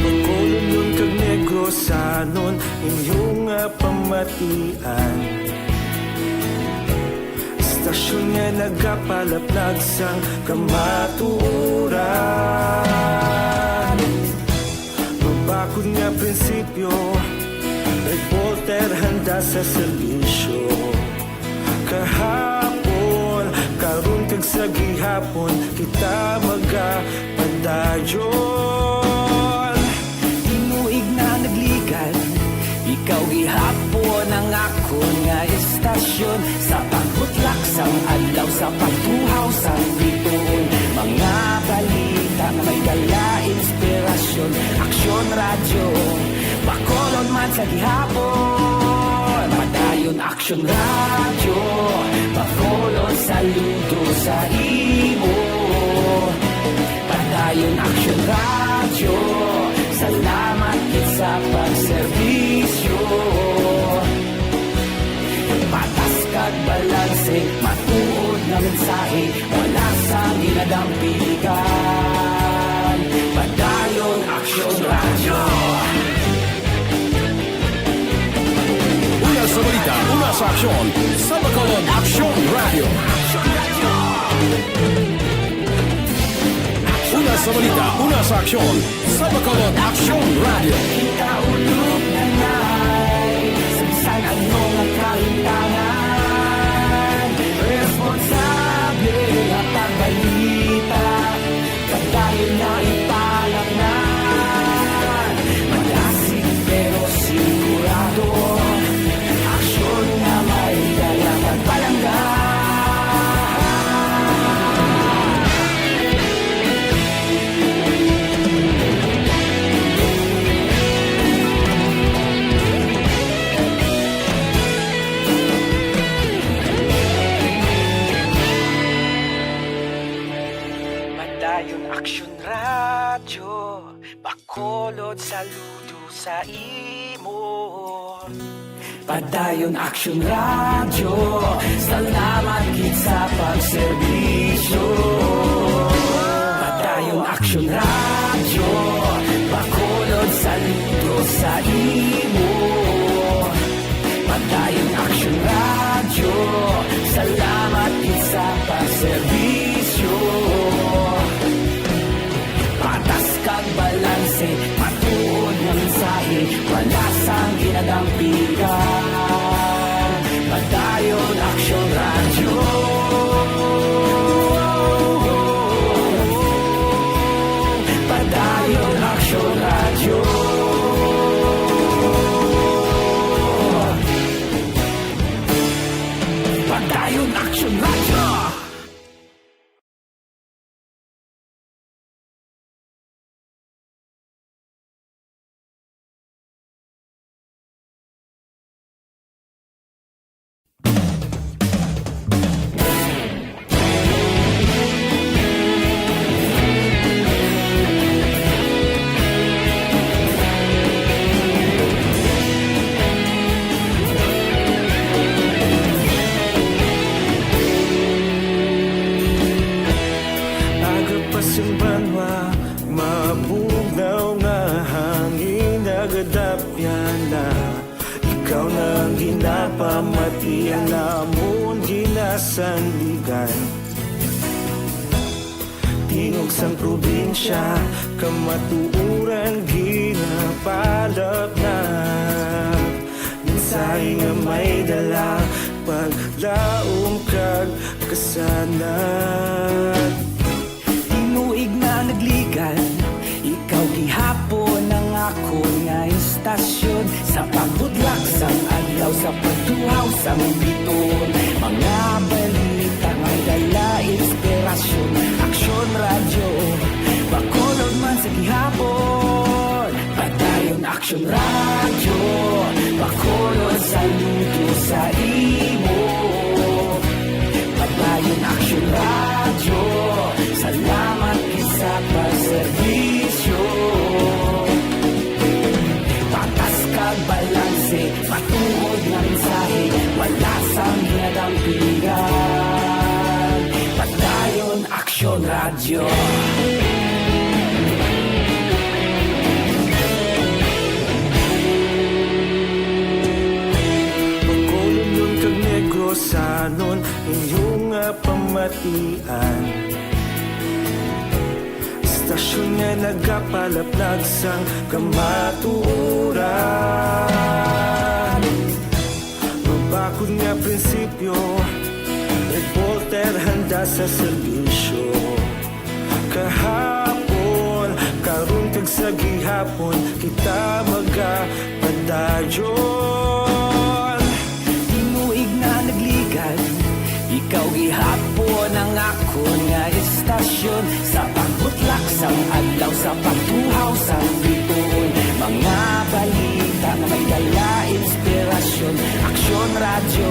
Bacolod kag Negrosanon, inyo nga pamatian. Istasyon nga nagapalaplag sang kamatuoran. Mabakod nga prinsipyo, reporter handa sa serbisyo. Kahapon, karon kag sa gihapon, kita magapadayon. Tinuig na nagligan, ikaw gihapon ang akon nga istasyon. Sa pagbutlak sang adlaw, sa pagtuhaw sang bituon, mga balita nga may dala inspirasyon. Aksyon Radyo, Bacolod man sa gihapon. Padayon Aksyon Radyo, Bacolod saludo sa imo. Padayon Aksyon Radyo, salamat gid sa pagserbisyo. Patas kag balanse, matuod nga mensahe, wala sang ginadampigan. Padayon Aksyon Radyo. Una sa balita, una sa aksyon, sa Bacolod Aksyon Radyo. Una sa balita, una sa aksyon, sa Bacolod Aksyon Radyo. Kita ulog na ngay, sa bisan ano nga kahintangan, responsable Aksyon Radyo, Bacolod, saludo sa imo. Padayon Aksyon Radyo, salamat gid sa pagserbisyo. Padayon Aksyon Radyo, Bacolod, saludo sa imo. Padayon Aksyon Radyo, salamat gid sa pagserbisyo. Patas kag balanse, matuod nga mensahe, wala sang ginadampigan. Padayon Aksyon Radyo. Padayon Aksyon Radyo. Padayon Aksyon Radyo. Aga pa sing banwa, mabugnaw nga hangin nagadapyan na. Ikaw na ang ginapamati, ang amon ginasandigan. Tingog sang probinsya, kamatuoran ginapalapnag. Mensahe nga may dala, paglaom kag kasanag. Tinuig na nagligad, ikaw gihapon ang akon nga istasyon. Sa pagbutlak sang adlaw, sa pagtuhaw sang biton, mga balita may dala inspirasyon. Aksyon Radyo, Bacolod man sa gihapon. Padayon Aksyon Radyo, Bacolod, saludo sa imo. Padayon Aksyon Radyo, salamat gid sa pagserbisyo. Patas kag balanse, matuod nga mensahe, wala sang ginadampigan. Padayon Aksyon Radyo. Bacolodnon kag Negrosanon, inyo nga pamatian. Istasyon nga nagapalaplag sang kamatuoran. Mabakod nga prinsipyo, reporter handa sa serbisyo. Kahapon, karon kag sa gihapon, kita magapadayon. Tinuig na nagligad, ikaw gihapon ang akon nga istasyon. Sa pagbutlak sang adlaw, sa pagtuhaw sang biton, mga balita nga may dala inspirasyon. Aksyon Radyo,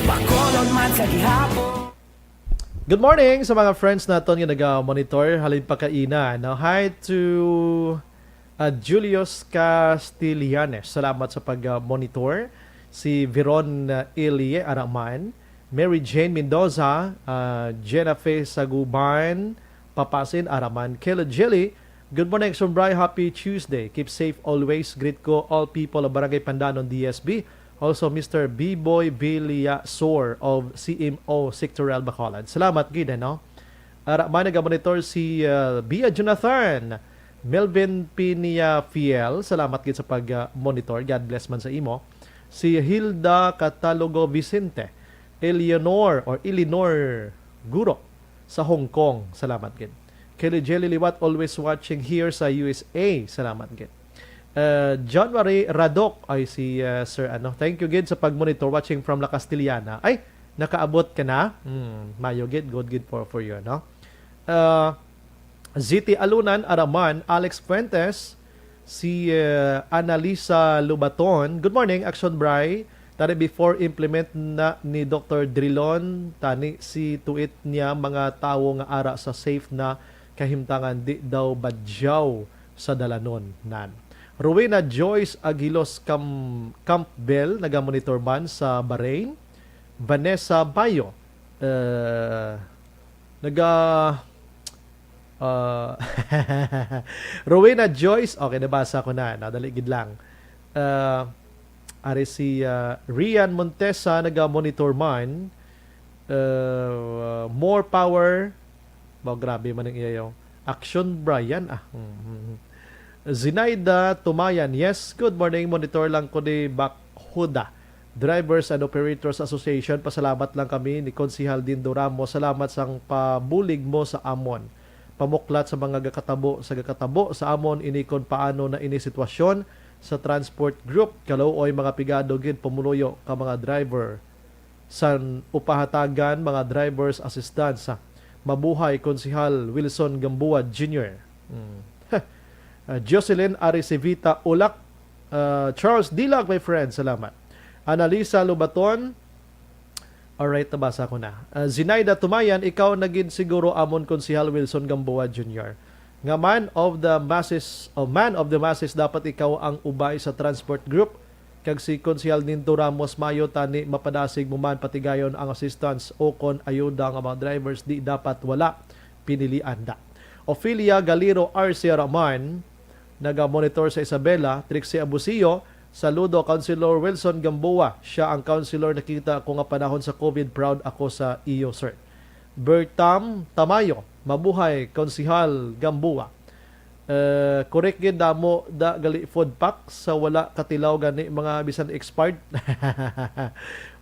Bacolod man sa gihapon. Good morning sa mga friends naton nga naga-monitor halin pa kaina, no? Hi to, uh, Julius Castellanes. Salamat sa pag-monitor. Si Veron, uh, Elie Araman, Mary Jane Mendoza, uh, Jenna Fe Saguban, Papasin Araman, Kayla Jelly. Good morning, Aksyon Bri. Happy Tuesday. Keep safe always. Greet ko all people of Barangay Pandanon, D S B. Also, Mister B-Boy Villasor of C M O Sectorial Bacolod. Salamat gid, eh, no? Ara man naga-monitor si, uh, Bia Jonathan, Melvin Pinia Fiel. Salamat gid sa pag, uh, monitor. God bless man sa imo. Si Hilda Catalogo Vicente, Eleanor or Eleanor Guro sa Hong Kong. Salamat gid. Kelly Jelly Liwat, always watching here sa U S A. Salamat gid. Uh, January Radok, ay si, uh, Sir ano. Thank you gid sa pag-monitor, watching from La Castellana. Ay, nakaabot ka na? Hmm, mayo gid, good gid for, for you, no? Uh, Z T Alunan, Araman, Alex Fuentes, si, uh, Annalisa Lubaton. Good morning, Action Bri. Tani before implement na ni Doctor Drilon, tani si tuit niya mga tawo nga ara sa safe na kahimtangan, di daw badyaw sa dalanon nan. Rowena Joyce Aguilos Cam-, Campbell, naga-monitor man sa Bahrain. Vanessa Bayo, uh, naga, uh, Rowena Joyce, okay, nabasa ko na, nadali gid lang. Uh, ari si, uh, Rian Montesa, naga-monitor man. Uh, more power. Ba, grabe man ang iya, yo. Action Brian, ah. Mhm. Zinaida Tumayan, yes, good morning. Monitor lang ko di Bakhuda. Drivers and Operators Association, pasalamat lang kami ni Konsehal Dindo Ramos. Salamat sang pabulig mo sa amon. Pamuklat sa mga gakatabo, sa gakatabo sa amon, ini kon paano na ini sitwasyon sa transport group. Kaluoy mga pigado gid pumuluyo ka mga driver san upahatagan mga driver's assistance. Mabuhay, Konsehal Wilson Gamboa Junior. Mm. Uh, Jocelyn Aricevita Ulak, uh, Charles Dilag, my friend, salamat. Analisa Lubaton, alright, nabasa ko na. Uh, Zinaida Tumayan, ikaw na gid siguro amon, Konsehal Wilson Gamboa Junior. Nga man of the masses, o man of the masses, dapat ikaw ang ubay sa transport group. Kag si Konsehal Dindo Ramos, mayo tani mapadasig mo man patigayon ang assistance o kon ayuda nga mga drivers, di dapat wala, pinilian da. Ophelia Galiro Arce Raman, naga-monitor sa Isabela. Trixie Abusio, saludo, Councilor Wilson Gamboa. Siya ang councilor nakita ko nga panahon sa COVID. Proud ako sa iyo, sir. Bertam Tamayo, mabuhay, Konsehal Gamboa. Eh, correct gid, damo da gali food pack sa wala katilaw gani mga bisan expired.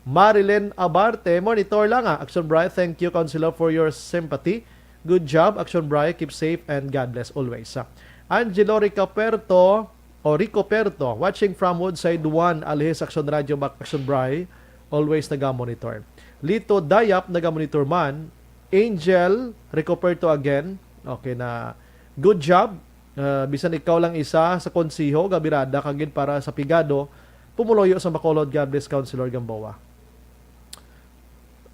Marilyn Abarte, monitor lang, ah. Action Bright, thank you, Councilor, for your sympathy. Good job, Action Bright. Keep safe and God bless always, ah. Angelo Ricaperto, o Rico Perto, watching from Woodside one, Alihis Action Radio, Back Action Bright, always naga-monitor. Lito Dayap, naga-monitor man. Angel Rico Perto again. Okay na. Good job. Ah, bisan ikaw lang isa sa konseho, gabirada ka gid para sa pigado. Pumuluyo sa Bacolod, God bless, Councilor Gamboa.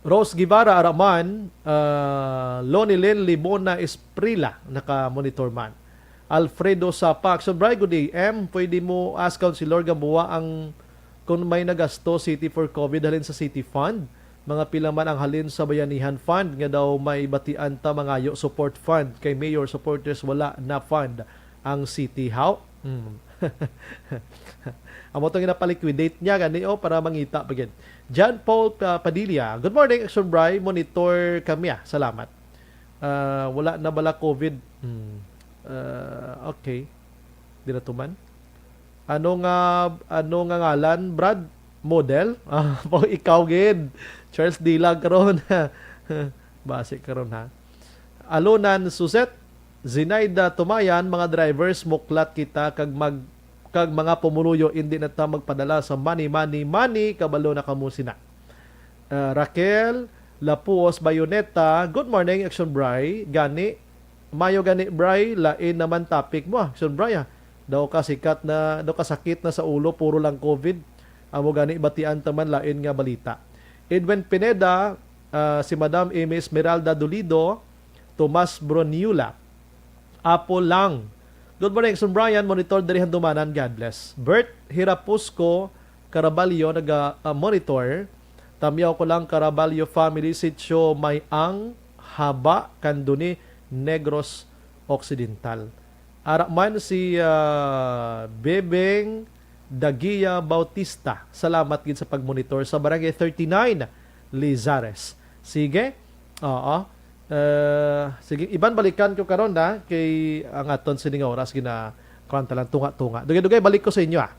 Rose Guevara, Araman, ah, Lonilyn Libona Esprila, naka-monitor man. Alfredo Sapa, Action Bright, good A M. Pwede mo ask Councilor Gamboa ang kung may nagasto city for COVID halin sa city fund? Mga pila man ang halin sa Bayanihan Fund nga daw may batian ta mangayo support fund kay mayor supporters wala na fund ang city. How? Hmm. Amo tong ginapaliquidate niya gani, oh, para mangita pa gid. John Paul Pa-, Padilla, good morning, Action Bright. Monitor kami, ah. Salamat. Ah, wala na bala COVID? Hmm. Ah, okay. Di na tuman. Ano nga, ano nga ngalan, Brad? Model? Ah, po ikaw gid. Charles Dilag karon. Basi karon, ha. Alunan Suzette, Zinaida Tumayan, mga drivers, muklat kita kag mag-, kag mga pumuluyo, indi na ta magpadala sa money, money, money, kabalo na kamo sina. Ah, Raquel Lapuos Bayoneta, good morning, Action Bright. Gani, mayo gani, Bright, lain naman topic mo, ah, Action Bright, ah. Daw ka sikat na, daw ka sakit na sa ulo, puro lang COVID. Amo gani, batian ta man lain nga balita. Edwin Pineda, ah, si Madam Amy Esmeralda Dolido, Tomas Broniula, Apo Lang. Good morning, Action Bright. Monitor diri Handumanan. God bless. Bert Hirapusco Caraballo, naga, ah, monitor. Tamyaw ko lang, Caraballo family, Sitio May-ang, Haba, Candoni, Negros Occidental. Ara man si, ah, Bebeng Dagia Bautista. Salamat gid sa pagmonitor sa Barangay thirty-nine, Lizares. Sige. Oo. Eh, sige, iban balikan ko karon na kay ang aton sining oras gina kuwan ta lang tunga-tunga. Dugay-dugay balik ko sa inyo, ah.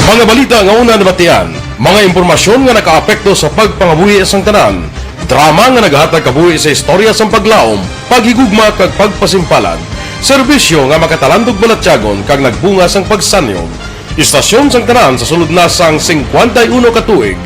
Mga balita nga una nabatian, mga impormasyon nga nakaapekto sa pagpangabuhi sang tanan, drama nga nagahatag kabuhi sa istorya sang paglaom, paghigugma kag pagpasimpalan, serbisyo nga makatalandog balatyagon kag nagbunga sang pagsanyog. Istasyon sang tanan sa sulod na sang singkwenta y uno ka tuig,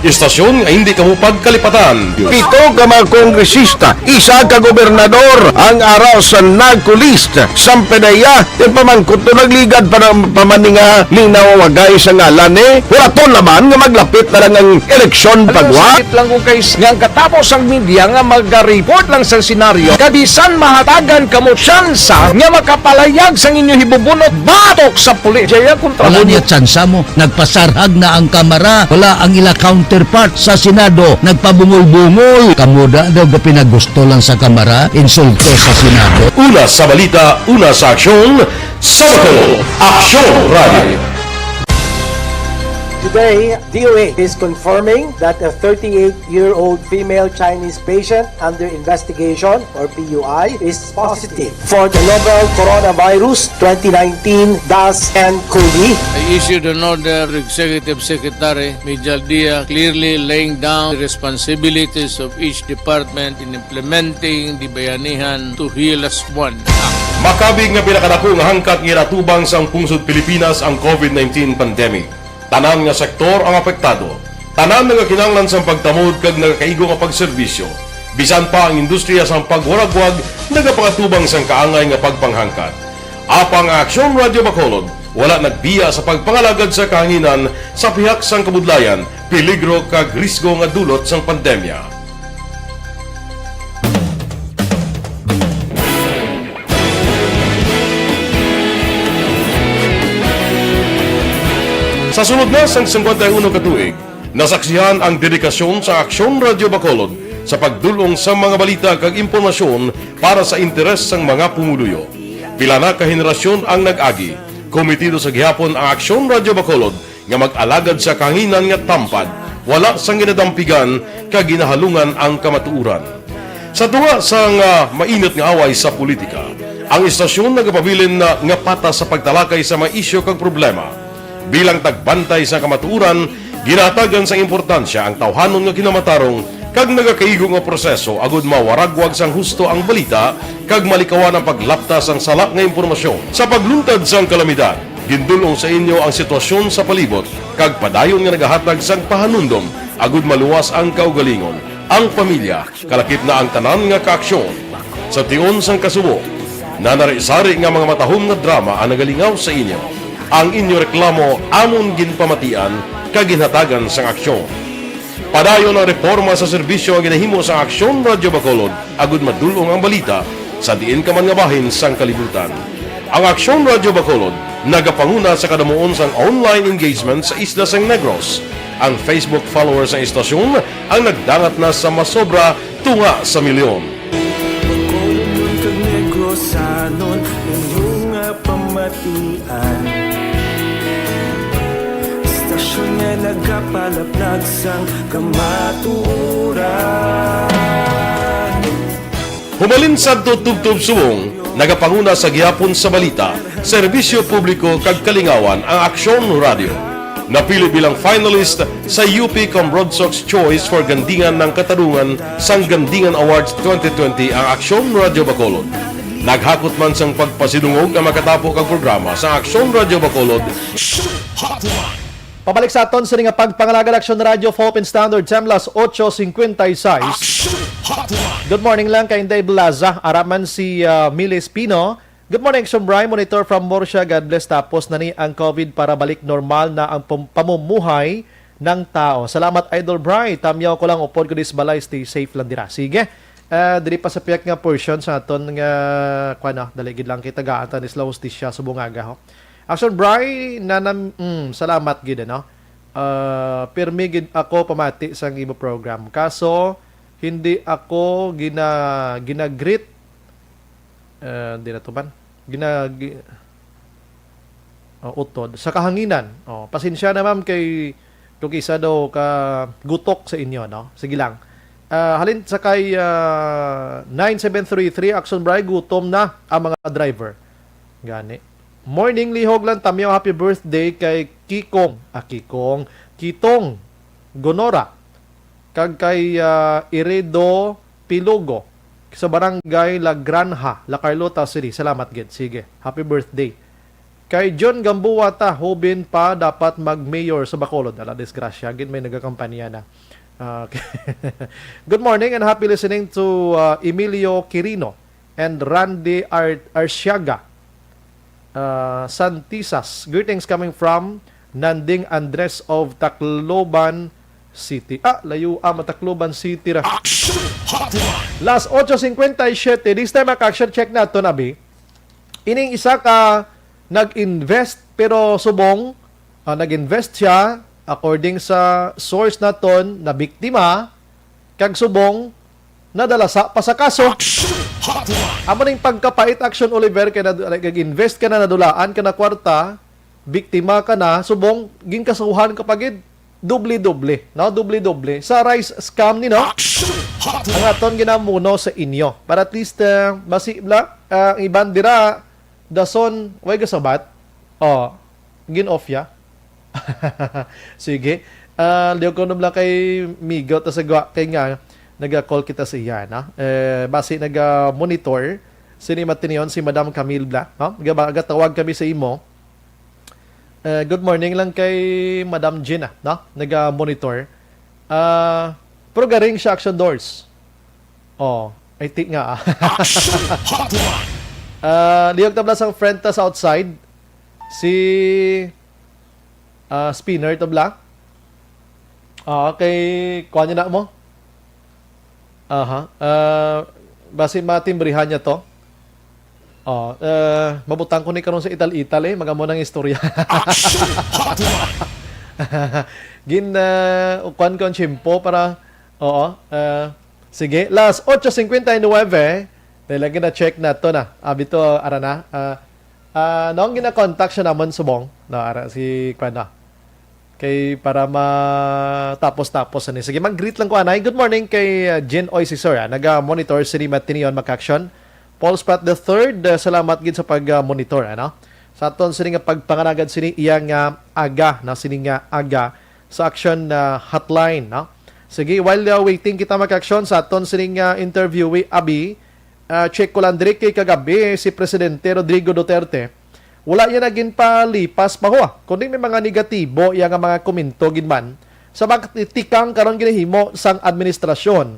Istasyon nga hindi kamo pagkalipatan. Pito ka mga kongresista, isa ka gobernador ang ara sa narco list. Sampedeya, yung pamangkot to nagligad pa ng pamaninga ni nawawagay sa ngalan eh. Huraton naman nga maglapit na lang ang eleksyon pagwa. Sakit lang kung kay nga ang katapos ang media nga mag-report lang sa senaryo, kabisan mahatagan kamo tsansa nga makapalayag sang inyo hibubunot batok sa pulis. Jaya kontra Wala mo. Niya tsansa mo. Nagpasarhag na ang Kamara. Wala ang ila counterpart sa Senado. Nagpabungol-bungol. Kamo da daw ga pinagusto lang sa Kamara, insulto sa Senado. Una sa balita, una sa aksyon, sa Bacolod, Aksyon Radio. Today, D O A is confirming that a thirty-eight-year-old female Chinese patient under investigation, or P U I, is positive for the novel coronavirus twenty nineteen dash N cov. I issued an order to Executive Secretary Mijal Dia, clearly laying down the responsibilities of each department in implementing the Bayanihan to Heal As One Act. Makabig nga pinakadako nga hangkat nga ginatubang sang pungsod Pilipinas ang covid nineteen pandemic. Tanan nga sektor ang apektado. Tanan nga kinahanglan sang pagtamod kag nagakaigo nga pagserbisyo. Bisan pa ang industriya sang pagwaragwag nagapangatubang sang kaangay nga pagpanghangkat. Apang ang Aksyon Radio Bacolod wala nagbiya sa pagpangalagad sa kahanginan sa pihak sang kabudlayan, peligro kag risgo nga dulot sang pandemya. Sa sulod na sang singkwenta y uno ka tuig, nasaksihan ang dedikasyon sa Aksyon Radio Bacolod sa pagdul-ong sa mga balita kag impormasyon para sa interes sang mga pumuluyo. Pila na ka henerasyon ang nag-agi. Komitido sa gihapon ang Aksyon Radio Bacolod nga mag-alagad sa kahanginan nga tampad, wala sang ginadampigan kag ginahalungan ang kamatuoran. Sa tunga sang, ah, mainit nga away sa politika, ang istasyon nagapabilin na nga patas sa pagtalakay sa mga isyu kag problema. Bilang tagbantay sa kamatuoran, ginahatagan sang importansya ang tawhanon nga kinamatarong kag nagakaigo nga proseso agud mawaragwag sang husto ang balita kag malikawan ang paglapta sang sala nga impormasyon. Sa pagluntad sang kalamidad, gindul-ong sa inyo ang sitwasyon sa palibot kag padayon nga nagahatag sang pahanumdom agud maluwas ang kaugalingon, ang pamilya, kalakip na ang tanan nga kaaksyon. Sa tion sang kasubo, nanari-sari nga mga matahom nga drama ang nagalingaw sa inyo. Ang inyo reklamo amon ginpamatian kag ginhatagan sang aksyon. Padayon ang reporma sa serbisyo nga ginahimo sang Aksyon Radio Bacolod agud madul-ong ang balita sa diin ka man nga bahin sang kalibutan. Ang Aksyon Radio Bacolod nagapanguna sa kadamuon sang online engagement sa isla sang Negros. Ang Facebook followers sang istasyon ang nagdangat na sa masobra tunga sa milyon. Bacolodnon kag Negrosanon, inyo nga pamatian. Istasyon nga nagapalaplag sang kamatuoran. Humalin sadto tubtob subong, nagapanguna sa gihapon sa balita, serbisyo publiko kag kalingawan ang Aksyon Radio. Napili bilang finalist sa U P Cambrodsoc's Choice for Gandingan ng Katarungan sang Gandingan Awards twenty twenty ang Aksyon Radio Bacolod. Naghakot man sang pagpasidungog ang makatapo kag programa sa Aksyon Radio Bacolod. Pabalik sa aton sini nga pagpangalagad, Aksyon Radio, Philippine Standard Time, las ocho cincuenta y seis. Aksyon Hotline. Good morning lang kay Inday Blaza, araman si, ah, Milis Pino. Good morning, Aksyon Bri. Monitor from Murcia. God bless. Tapos na ni ang covid para balik normal na ang pam-, pamumuhay ng tao. Salamat, Idol Bri. Tamyaw ko lang, upod ko dis balay. Stay safe lang dira. Sige. Ah, diri pa sa pihak nga portion sa aton nga, kuwan, no? Dali gid lang kita gaatan is la hustisya subong aga, ho. Aksyon Bri, nanam-, mm, salamat gid, ano? Ah, pirmi gid ako pamati sang imo program. Kaso, hindi ako gina-, ginagrit. Ah, di na to man. Gina-, gi-, oh, utod. Sa kahanginan. Oh, pasensya na, ma'am, kay kung isa daw ka gutok sa inyo, no? Sige lang. Ah, halin sa kay, ah, nine seven three three, Aksyon Bri, gutom na ang mga driver. Gani. Morning, lihog lang, tamyaw, happy birthday kay Kikong, ah, Kikong, Kitong Gonora, kag kay, ah, Iredo Pilogo sa Barangay La Granja, La Carlota City. Salamat gid. Sige, happy birthday. Kay John Gamboa ta, hubin pa dapat mag-mayor sa Bacolod. Ala, disgrasya, gid may nagakampanya na. Ah, okay. Good morning and happy listening to uh, Emilio Quirino and Randy Ar- Arsiaga uh, Santisas. Greetings coming from Nanding Andres of Tacloban City. Ah, layo ah, Matacloban City ra. Action Hotline! Las ocho cincuenta y siete. This time, ang action check nato, abi. Ining isa ka nag-invest, pero subong, ah, nag-invest siya, according sa source naton, na biktima, kag subong, nadalasa pa sa kaso. Action Hotline! Amo ning pagkapait, Action Oliver, kay nad-, nag-invest ka na, nadulaan ka na kwarta, biktima ka na, subong, ginkasuhan ka pa gid, doble-doble, no? Doble-doble. Sa rice scam ni, no? Action Hotline! Ang aton ginamuno sa inyo. Para at least, ah, basi bla, ah, ang iban dira, dason, way gasabat. Oh, gin-off ya. Sige. Ah, liog ko lang kay Migo ta sa gwa kay nga naga-call kita sa iya, no? Eh, basi naga-monitor sini matinion si Madam Camille Bla, no? Gaba-, gatawag kami sa imo. Eh, good morning lang kay Madam Gina, no? Naga-monitor. Ah, pero garing siya Action Doors. Oh, I think nga, ah. Action Hotline! Ah, liog ta bla sang friend ta sa outside. Si, ah, Spinner ta bla. Ah, kay, kuha niya na mo? Aha. Ah, basi matimbrihan niya to. Oh, eh, mabutang ko ni karon sa ital-ital eh. Magamo nang istorya. Action Hotline! Gin, uh, kuan ko ang tiyempo para, oo, eh, sige, las ocho cincuenta y nueve, dahil lagi na check na to na. Abi to, ara na. Ah, ah, noong gina-contact siya naman subong, no, ara, si, kuan na. Kay para matapos-tapos ani. Sige, mag-greet lang ko anay. Good morning kay, uh, Jen Oy Sisor, ah. Naga-monitor sini matinion, Mac Action. Paul Sprat the third, uh, salamat gid sa pag-monitor, ano? Sa aton sini nga pagpanganagad sini iya nga aga, na sini nga aga sa Action, uh, Hotline, no? Sige, while, uh, waiting kita, Mac Action, sa aton sini nga interviewee, abi, uh, check ko lang diri kay kagabi si Presidente Rodrigo Duterte. Wala niya na ginpalipas pa ho, ah, kundi may mga negatibo iya nga mga komento gid man sa mga tikang karon ginahimo sang administrasyon.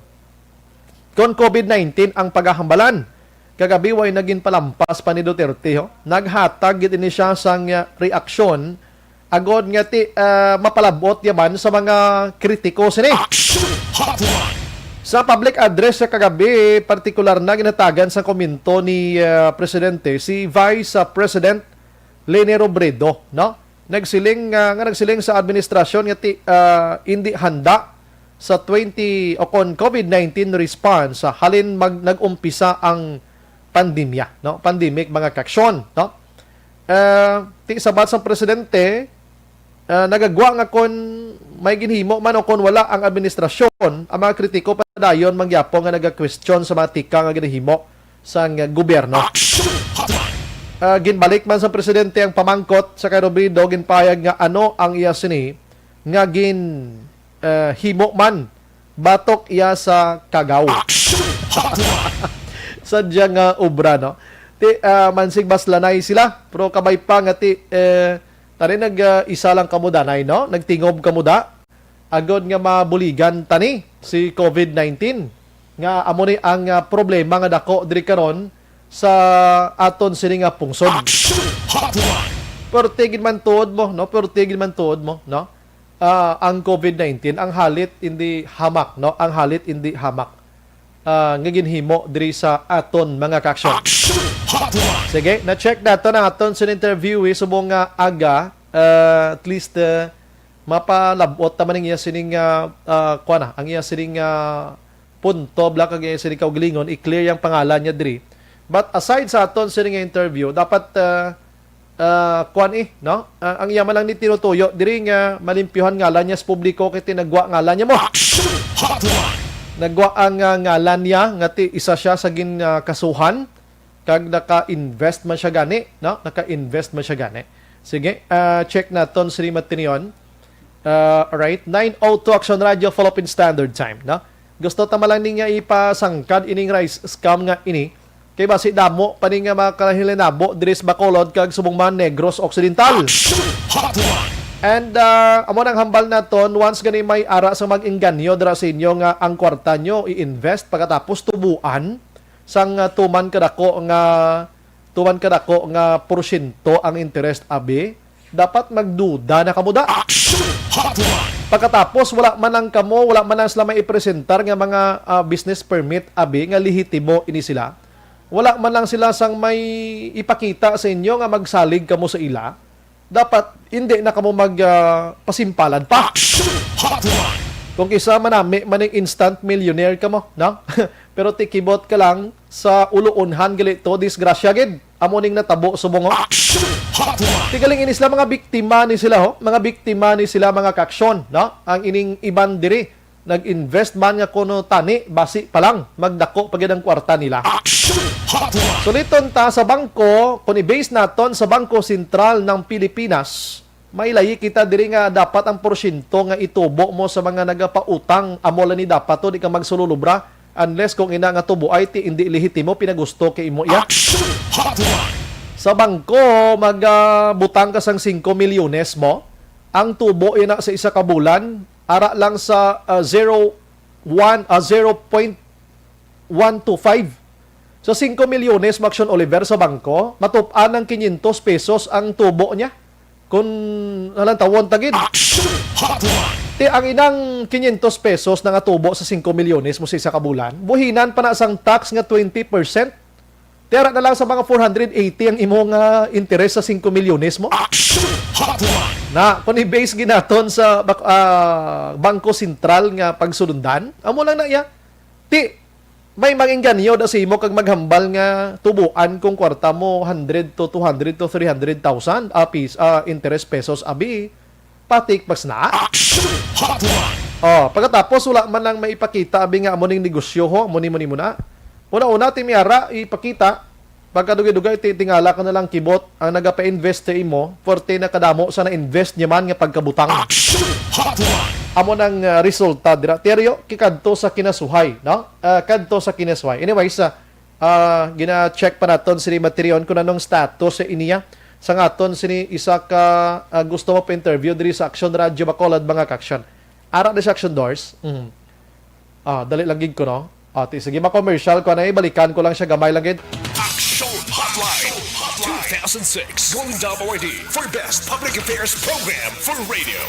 Kon COVID nineteen ang pagahambalan, kagabi way na ginpalampas pa ni Duterte, ho. Naghatag gid ini siya sang, ah, reaksyon agod nga ti, ah, mapalabot yaman sa mga kritiko sini. Action Hotline! Sa public address sa kagabi, partikular na ginhatagan sa komento ni, ah, Presidente si Vice, ah, President Leni Robredo, no? Nagsiling, ah, nga nagsiling sa administrasyon nga ti, ah, indi handa sa twenty o kon COVID nineteen response, ah, halin mag-, nag-umpisa ang pandemya, no? Pandemic, mga kaaksyon, no? Ah, ti sabat sang presidente, ah, nagagwa nga kon may ginhimo man o kon wala ang administrasyon, ang mga kritiko padayon mangyapon nga naga-question sa mga tika nga ginahimo sang gobyerno. Action Hotline! Ah, ginbalik man sa presidente ang pamangkot sa kay Robredo, ginpahayag nga ano ang iya sini nga gin, ah, himo man batok iya sa kagaw. Action Hotline! Sadya nga obra, no? Ti, ah, mansig mas lanay sila, pero kabay pa nga ti, eh, tani nag, ah, isa lang kamo danay, no? Nagtingob kamo da agod nga mabuligan tani si COVID nineteen, nga amo ni ang, ah, problema nga dako diri karon sa aton sini nga pungsod. Action Hotline! Perti gid man tuod mo, no? Perti gid man tuod mo, no? Ah, ang COVID nineteen, ang halit indi hamak, no? Ang halit indi hamak, ah, nga ginhimo diri sa aton mga kaaksyon. Action Hotline! Sige, na-check nato na aton sa interview, eh, subong nga aga, ah, at least, ah, mapalabot naman ang iya sining, ah, ah, kuwan na, ang iya sining, ah, punto, bla, kag iya sining kaugalingon, i-clear yung pangalan niya diri. But aside sa aton sining nga interview, dapat, ah, ah, kuwan eh, no? Ah, ang iya man lang ni tinutuyo diri nga malimpyuhan ngalan niya sa publiko kay tinagwa ngalan niya mo. Action Hotline! Nagwa ang, ah, ngalan niya nga ti isa siya sa gin, ah, kasuhan. Kag naka-invest man siya gani, no? Naka-invest man siya gani. Sige, ah, check naton si Matinion. Ah, alright, nine oh two Action Radio, Philippine Standard Time, no? Gusto ta man lang ni nga ipasangkad ining rice scam nga ini. Kay basi damo pa ni nga mga kalahinabo diri sa Bacolod kag subong man Negros Occidental. And, ah, amo nang hambal naton, once gani may ara sa mag-engganyo dira sa inyo nga ang kwarta nyo i-invest pagkatapos tubuan sang, ah, tuman kadako nga, tuman kadako nga porsyento ang interest, abi, dapat magduda na kamo da. Action Hotline! Pagkatapos, wala man lang kamo, wala man lang sila may ipresentar nga mga, ah, business permit, abi, nga lehitimo ini sila. Wala man lang sila sang may ipakita sa inyo nga magsalig kamo sa ila. Dapat hindi na kamo mag, ah, pasimpalan pa. Action Hotline! Kung kisa manami man ning instant millionaire kamo, no? Pero tikibot ka lang, sa uloonhan gali to, disgrasya gid. Amo ning natabo subong, oh. Action Hotline! Ti galing ini sila, mga biktima ni sila, ho? Mga biktima ni sila, mga kaaksyon, no? Ang ining iban diri, nag-invest man nga kuno tani, basi pa lang, magdako pa gid ang kwarta nila. Action Hotline! Suliton ta sa bangko, kung i-base naton sa Bangko Sentral ng Pilipinas, may layi kita diri nga dapat ang porsyento nga itubo mo sa mga nagapautang, amo lang ni dapat to, di ka magsululubra, unless kung ina nga tubo ay ti hindi lehitimo, pinagusto kay imo iya. Action Hotline! Sa bangko, magabutang ka sang singko milyones mo. Ang tubo ina sa isa ka bulan, ara lang sa, ah, zero one, ah, zero point one two five. Sa singko milyones, Maksyon Oliver, sa bangko, matup-an ng quinientos pesos ang tubo niya. Kung halantawon ta gid. Action Hotline! Ti ang inang quinientos pesos na nga tubo sa singko milyones mo sa isa ka bulan, buhinan pa na sang tax nga twenty percent. Ti ara na lang sa mga four hundred eighty ang imo nga interes sa singko milyones mo. Action Hotline! Na, kung i-base ginaton sa bak-, ah, Bangko Sentral nga pagsulundan, amo lang na iya. Ti, may mangingganyo da sa imo kag maghambal nga tubuan kung kwarta mo hundred to two hundred to three hundred thousand, ah, pis-, ah, interest pesos, abi, patik mas na. Action Hotline! Oh, pagkatapos, wala man lang maipakita, abi, nga amo ning negosyo, ho, amo ni, amo ni mo na. Una-una, ti may ara ipakita, pagkadugay-dugay, ti-, tingala ka na lang kibot ang nagapa-invest sa imo, forte na kadamo sa na-invest niya man nga pagkabutang. Action Hotline! Amo nang, ah, resulta dira. Teryo, kikadto sa kinasuhay, no? Ah, kadto sa kinasuhay. Anyways, ah, ah, gina-check pa naton sini Matirion kung anong status sa iniya. Sa ngaton sini isa ka, ah, gusto mo pa interview diri sa Action Radio Bacolod, mga kaaksyon. Ara na sa Action Doors. Mm. Ah, dali lang gid ko, no? Ah, ti, sige, ma-commercial ko na, ibalikan ko lang siya, gamay lang gid. Action Hotline two thousand six Golden Dome Awardee for Best Public Affairs Program for Radio.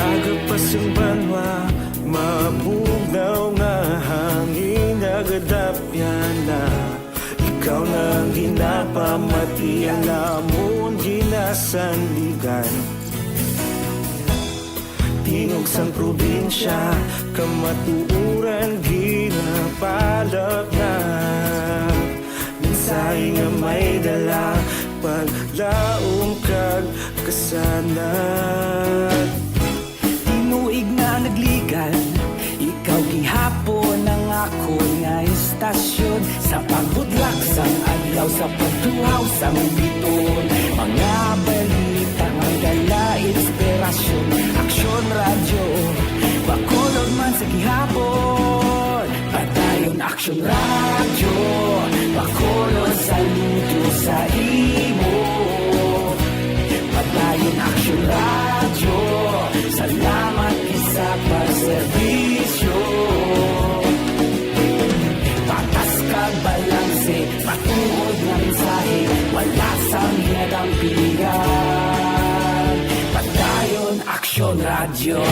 Aga pa sang banwa, mabugnaw nga hangin, nagadapyan na. Ikaw na ang ginapamati, ang amon ginasandigan. Tingog sang probinsya, kamatuoran ginapalapnap. Mensahe nga may dala, paglaom kag kasanag. Tinuig na nagligan, ikaw gihapon ang akon nga istasyon. Sa pagbudlak sang adlaw, sa pagtuhaw sang biton, mga balita nga dala inspirasyon. Aksyon Radyo, Bacolod man sa gihapon. Padayon Aksyon Radyo, Bacolod, saludo sa imo. Padayon Aksyon Radyo, salamat sa pagserbisyo. Patas kag balanse, matuod nga mensahe, wala sang hinadampingan. Padayon Aksyon Radyo.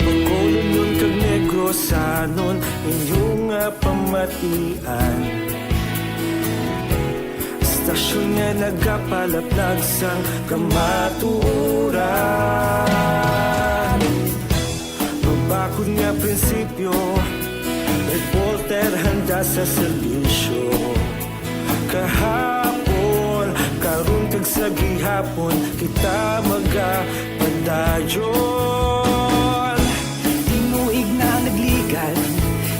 Bacolodnon kag Negrosanon, inyo nga pamatian. Istasyon nga nagapalaplag sang kamatuoran. Mabakod nga prinsipyo, reporter handa sa serbisyo. Kahapon, karon Gihapon kita magapadayon. Tinuig na nagligan,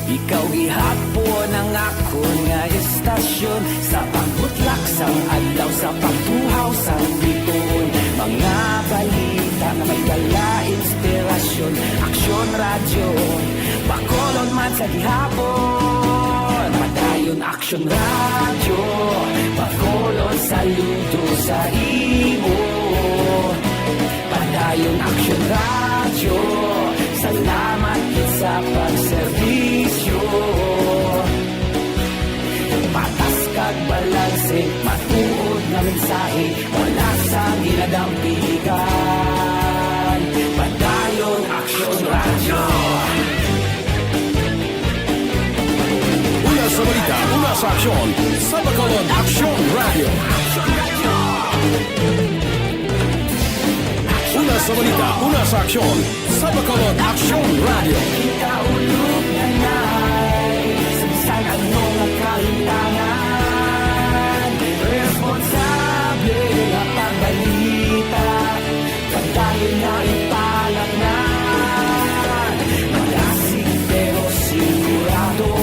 ikaw gihapon ang akon nga estasyon. Sa pagbutlak sang adlaw, sa pagtuhaw sang bituon, mga balita nga may dala inspirasyon. Aksyon Radyo, Bacolod man sa gihapon. Padayon Aksyon Radyo, Bacolod, saludo sa imo. Padayon Aksyon Radyo, salamat gid sa pagserbisyo. Patas kag balanse, matuod nga mensahe, wala sang ginadampigan. Padayon Aksyon Radyo. Una sa balita, una sa aksyon, sa Bacolod Aksyon Radyo. Una sa balita, una sa aksyon, sa Bacolod Aksyon Radyo. Kita ulog na nay, sa bisan ano nga kalimtangan, responsable nga pagbalita. Padayon na ipalangnan. Malasig pero sigurado.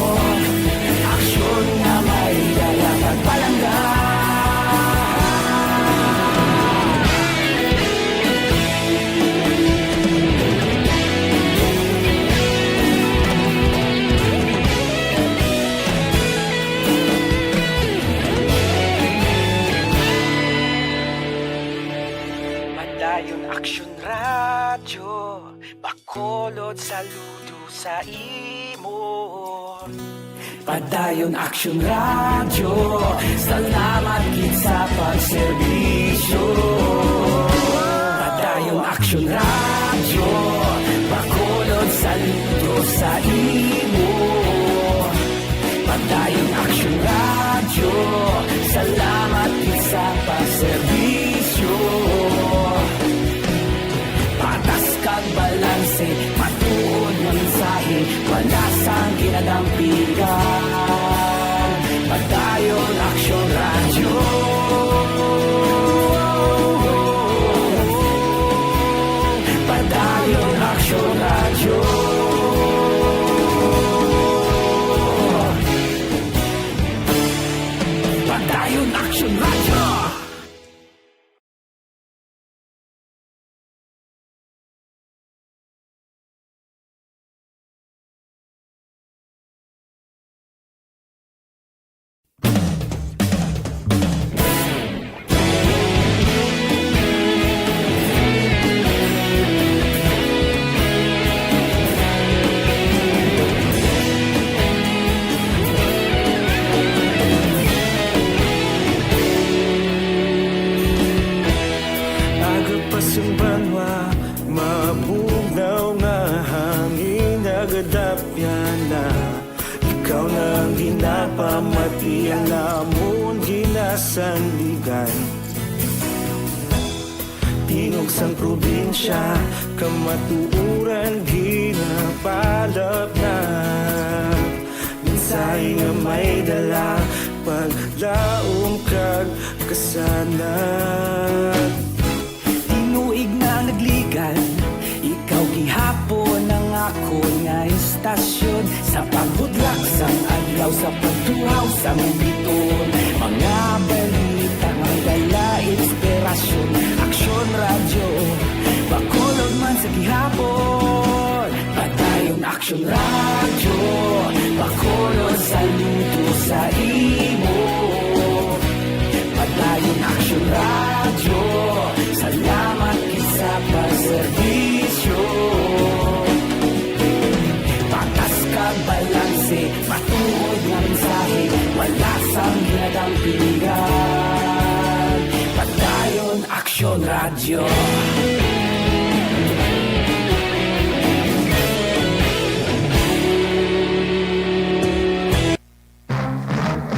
Aksyon nga may dala kag palangga. Padayon Aksyon Radyo, Bacolod, saludo sa imo. Padayon Aksyon Radyo, salamat gid sa pagserbisyo. Padayon Aksyon Radyo, Bacolod, saludo sa imo. Padayon Aksyon Radyo, salamat gid sa pagserbisyo. Patas kag balanse, matuod nga mensahe, wala sang ginadampigan. Padayon Aksyon Radyo. Padayon Aksyon Radyo. Padayon Aksyon Radyo. Aga pa sang banwa, mabugnaw nga hangin nagadapyan na. Ikaw na ang ginapamati, ang amon ginasandigan. Tingog sang probinsya, kamatuoran ginapalapnap. Mensahe nga may dala, paglaom kag kasanag. Tinuig na nagligan, ikaw gihapon ang akon nga estasyon. Sa pagbudlak sang adlaw, sa pagtuhaw sang bituon, mga balita nga dala inspirasyon. Aksyon Radyo, Bacolod man sa gihapon. Padayon Aksyon Radyo, Bacolod, saludo sa imo. Padayon Aksyon Radyo, salamat gid sa pagserbisyo. Patas kag balanse, matuod nga mensahe, wala sang ginadampigan. Padayon Aksyon Radyo.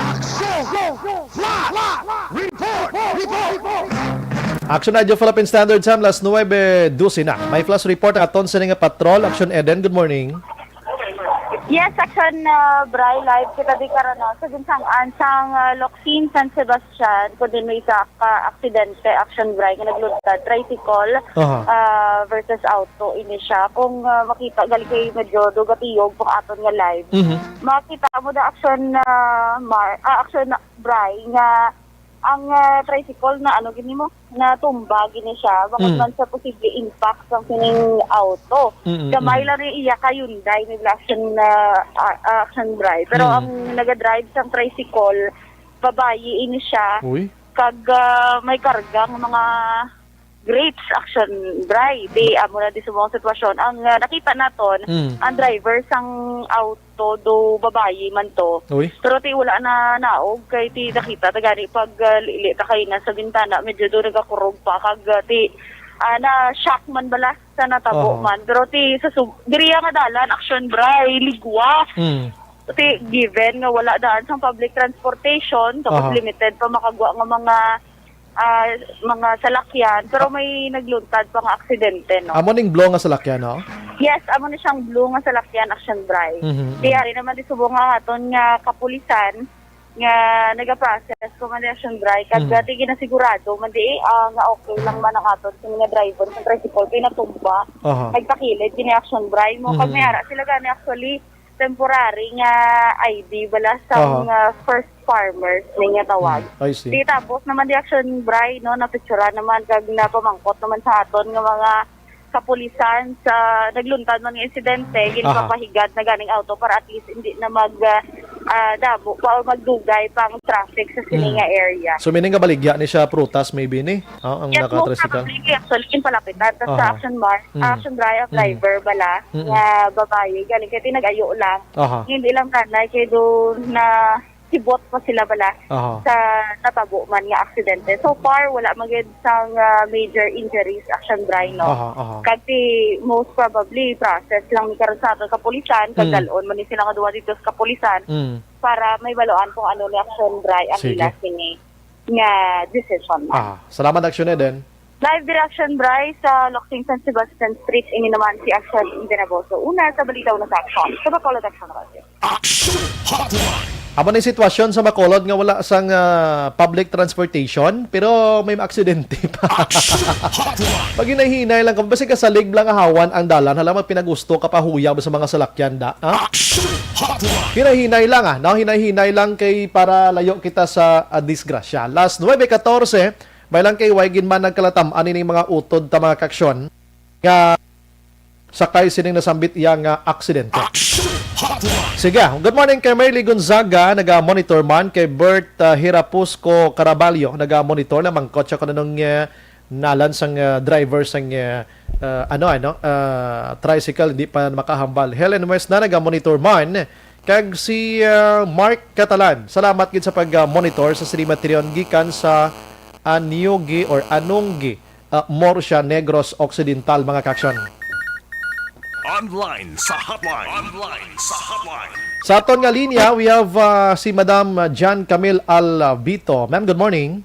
Aksyon! Flash! Report! Report! Aksyon Radyo Philippine Standard Time, las nuebe dose na. May flash report ang aton sini nga patrol. Aksyon Eden, good morning. Yes, Action, uh, Bri, live kita di karana sa ginsang-an sang, uh, Locsin, San Sebastian, kundi may isa ka aksidente, Action Bri, nga nagluntad, tricycle, Aha. uh, versus auto, ini siya. Kung, uh, makita, gali kay medyo dugatiyog kung aton nga live. Mhm. Makita mo da, Action, uh, Mar, ah, Action Bri, nga ang, ah, tricycle na ano gini mo, natumba gini siya. Bangod Mm. man sa posible impact sang sining auto. Mm, Gamay mm. lang yung iya ka Hyundai, may black na, ah, ah, Action Bri. Pero Mm. ang nagadrive sang tricycle, babayi ini siya. Uy. Kag, ah, may karga nga mga grapes, Action Bri. Di, amo na di sa mga sitwasyon. Ang, ah, nakita naton, Mm. ang driver sang auto, do babayi man to. Uy. Pero ti wala na naog kay ti nakita ta gani pag, ah, lili ta kay na sa bintana, medyo do nagakurog pa kag, ah, ti, ah, na-shock man bala sa natabo Aha. man. Pero ti sa sub-, diri nga dalan, Action Bri, ligwa. Mm. Ti given nga wala daan sang public transportation, tapos Aha. limited pa makagwa nga mga, ah, mga salakyan, pero may nagluntad pa nga aksidente, no? Amo ning blue nga salakyan, no? Yes, amo ni siyang blue nga salakyan, Action Bri. Mhm, mhm. Di ari naman di subong nga aton nga kapulisan nga nagaprocess ko man di, Action Bri. Kag Mhm. ti ginasigurado man di, ah, nga okay lang man ang aton sa mga driver sa tricycle kay natumba. Aha. Nagpakilid gini, Action Bri, mo. Kag Mhm. may ara sila gani actually temporary nga I D bala sang, Aha. ah, first farmers ni nga tawag. Mm, I see. Di tapos naman di, Action Bri, no, napicturan naman kag napamangkot naman sa aton nga mga kapulisan sa nagluntad man nga insidente, Aha. ginpapahigad na ganing auto para at least hindi na mag, ah, ah, damo pa o magdugay pang traffic sa sini Mm. nga area. So, meaning nga baligya ni siya prutas maybe ni? Ah, ang Yes, most nakatricycle? probably, actually, yung palapitan. Tas sa Aha. Action Mar-, Mm. Action Bri, ang Mm. driver bala, Mm-mm. nga babayi, galing kay tinag-ayo lang. Aha. Hindi lang kanay, kay doon na sibot pa sila bala Aha. sa natabo man nga aksidente. So far, wala man gid sang, ah, major injuries, Action Bri, no? Aha, aha. Kag ti most probably, process lang ni karon sa aton kapulisan, kag Mm. dalon man ni sila nga duha dito sa kapulisan Mm. para may baluan kung ano ni Action Bri ang Sige. ila sini nga decision, ma'am. Ah, salamat, Action Eden. Live reaction, Bri, sa Loksing San Sebastian Street. Ini naman si Action Eden Aboso. Una sa balita, una sa action. Sa Bacolod Action Radio. Action Hotline. Amo na yung sitwasyon sa Bacolod nga wala sang, ah, public transportation, pero may maaksidente pa. Action Hotline. Paghinay-hinay lang, kung basi kasalig lang ahawan ang dalan, hala, magpinagusto ka pa huyab sa mga salakyan da, ha? Action Hotline. Hinay-hinay lang, ah, no? Hinay-hinay lang kay para layo kita sa, ah, disgrasya. Last nuebe katorse, may lang kay way gid man nagkalatam-an ining mga utod ta mga kaaksyon nga sakay sining nasambit iya nga aksidente. Action Hotline. Sige, good morning kay Merly Gonzaga, naga-monitor man, kay Bert, ah, Hirapusco Caraballo, naga-monitor na mangkot siya kung anong, eh, nalan sang, ah, driver sang, eh, ah, ano, ano, ah, tricycle, hindi pa makahambal. Helen West na naga-monitor man, kag si, ah, Mark Catalan. Salamat gid sa pag-monitor sa Sri Matrion gikan sa Anyugi or Anunggi, ah, Murcia, Negros Occidental, mga kaaksyon. Online sa hotline. Online sa hotline. Sa aton nga linya, we have, ah, si Madam Jan Camille Alvito. Ma'am, good morning.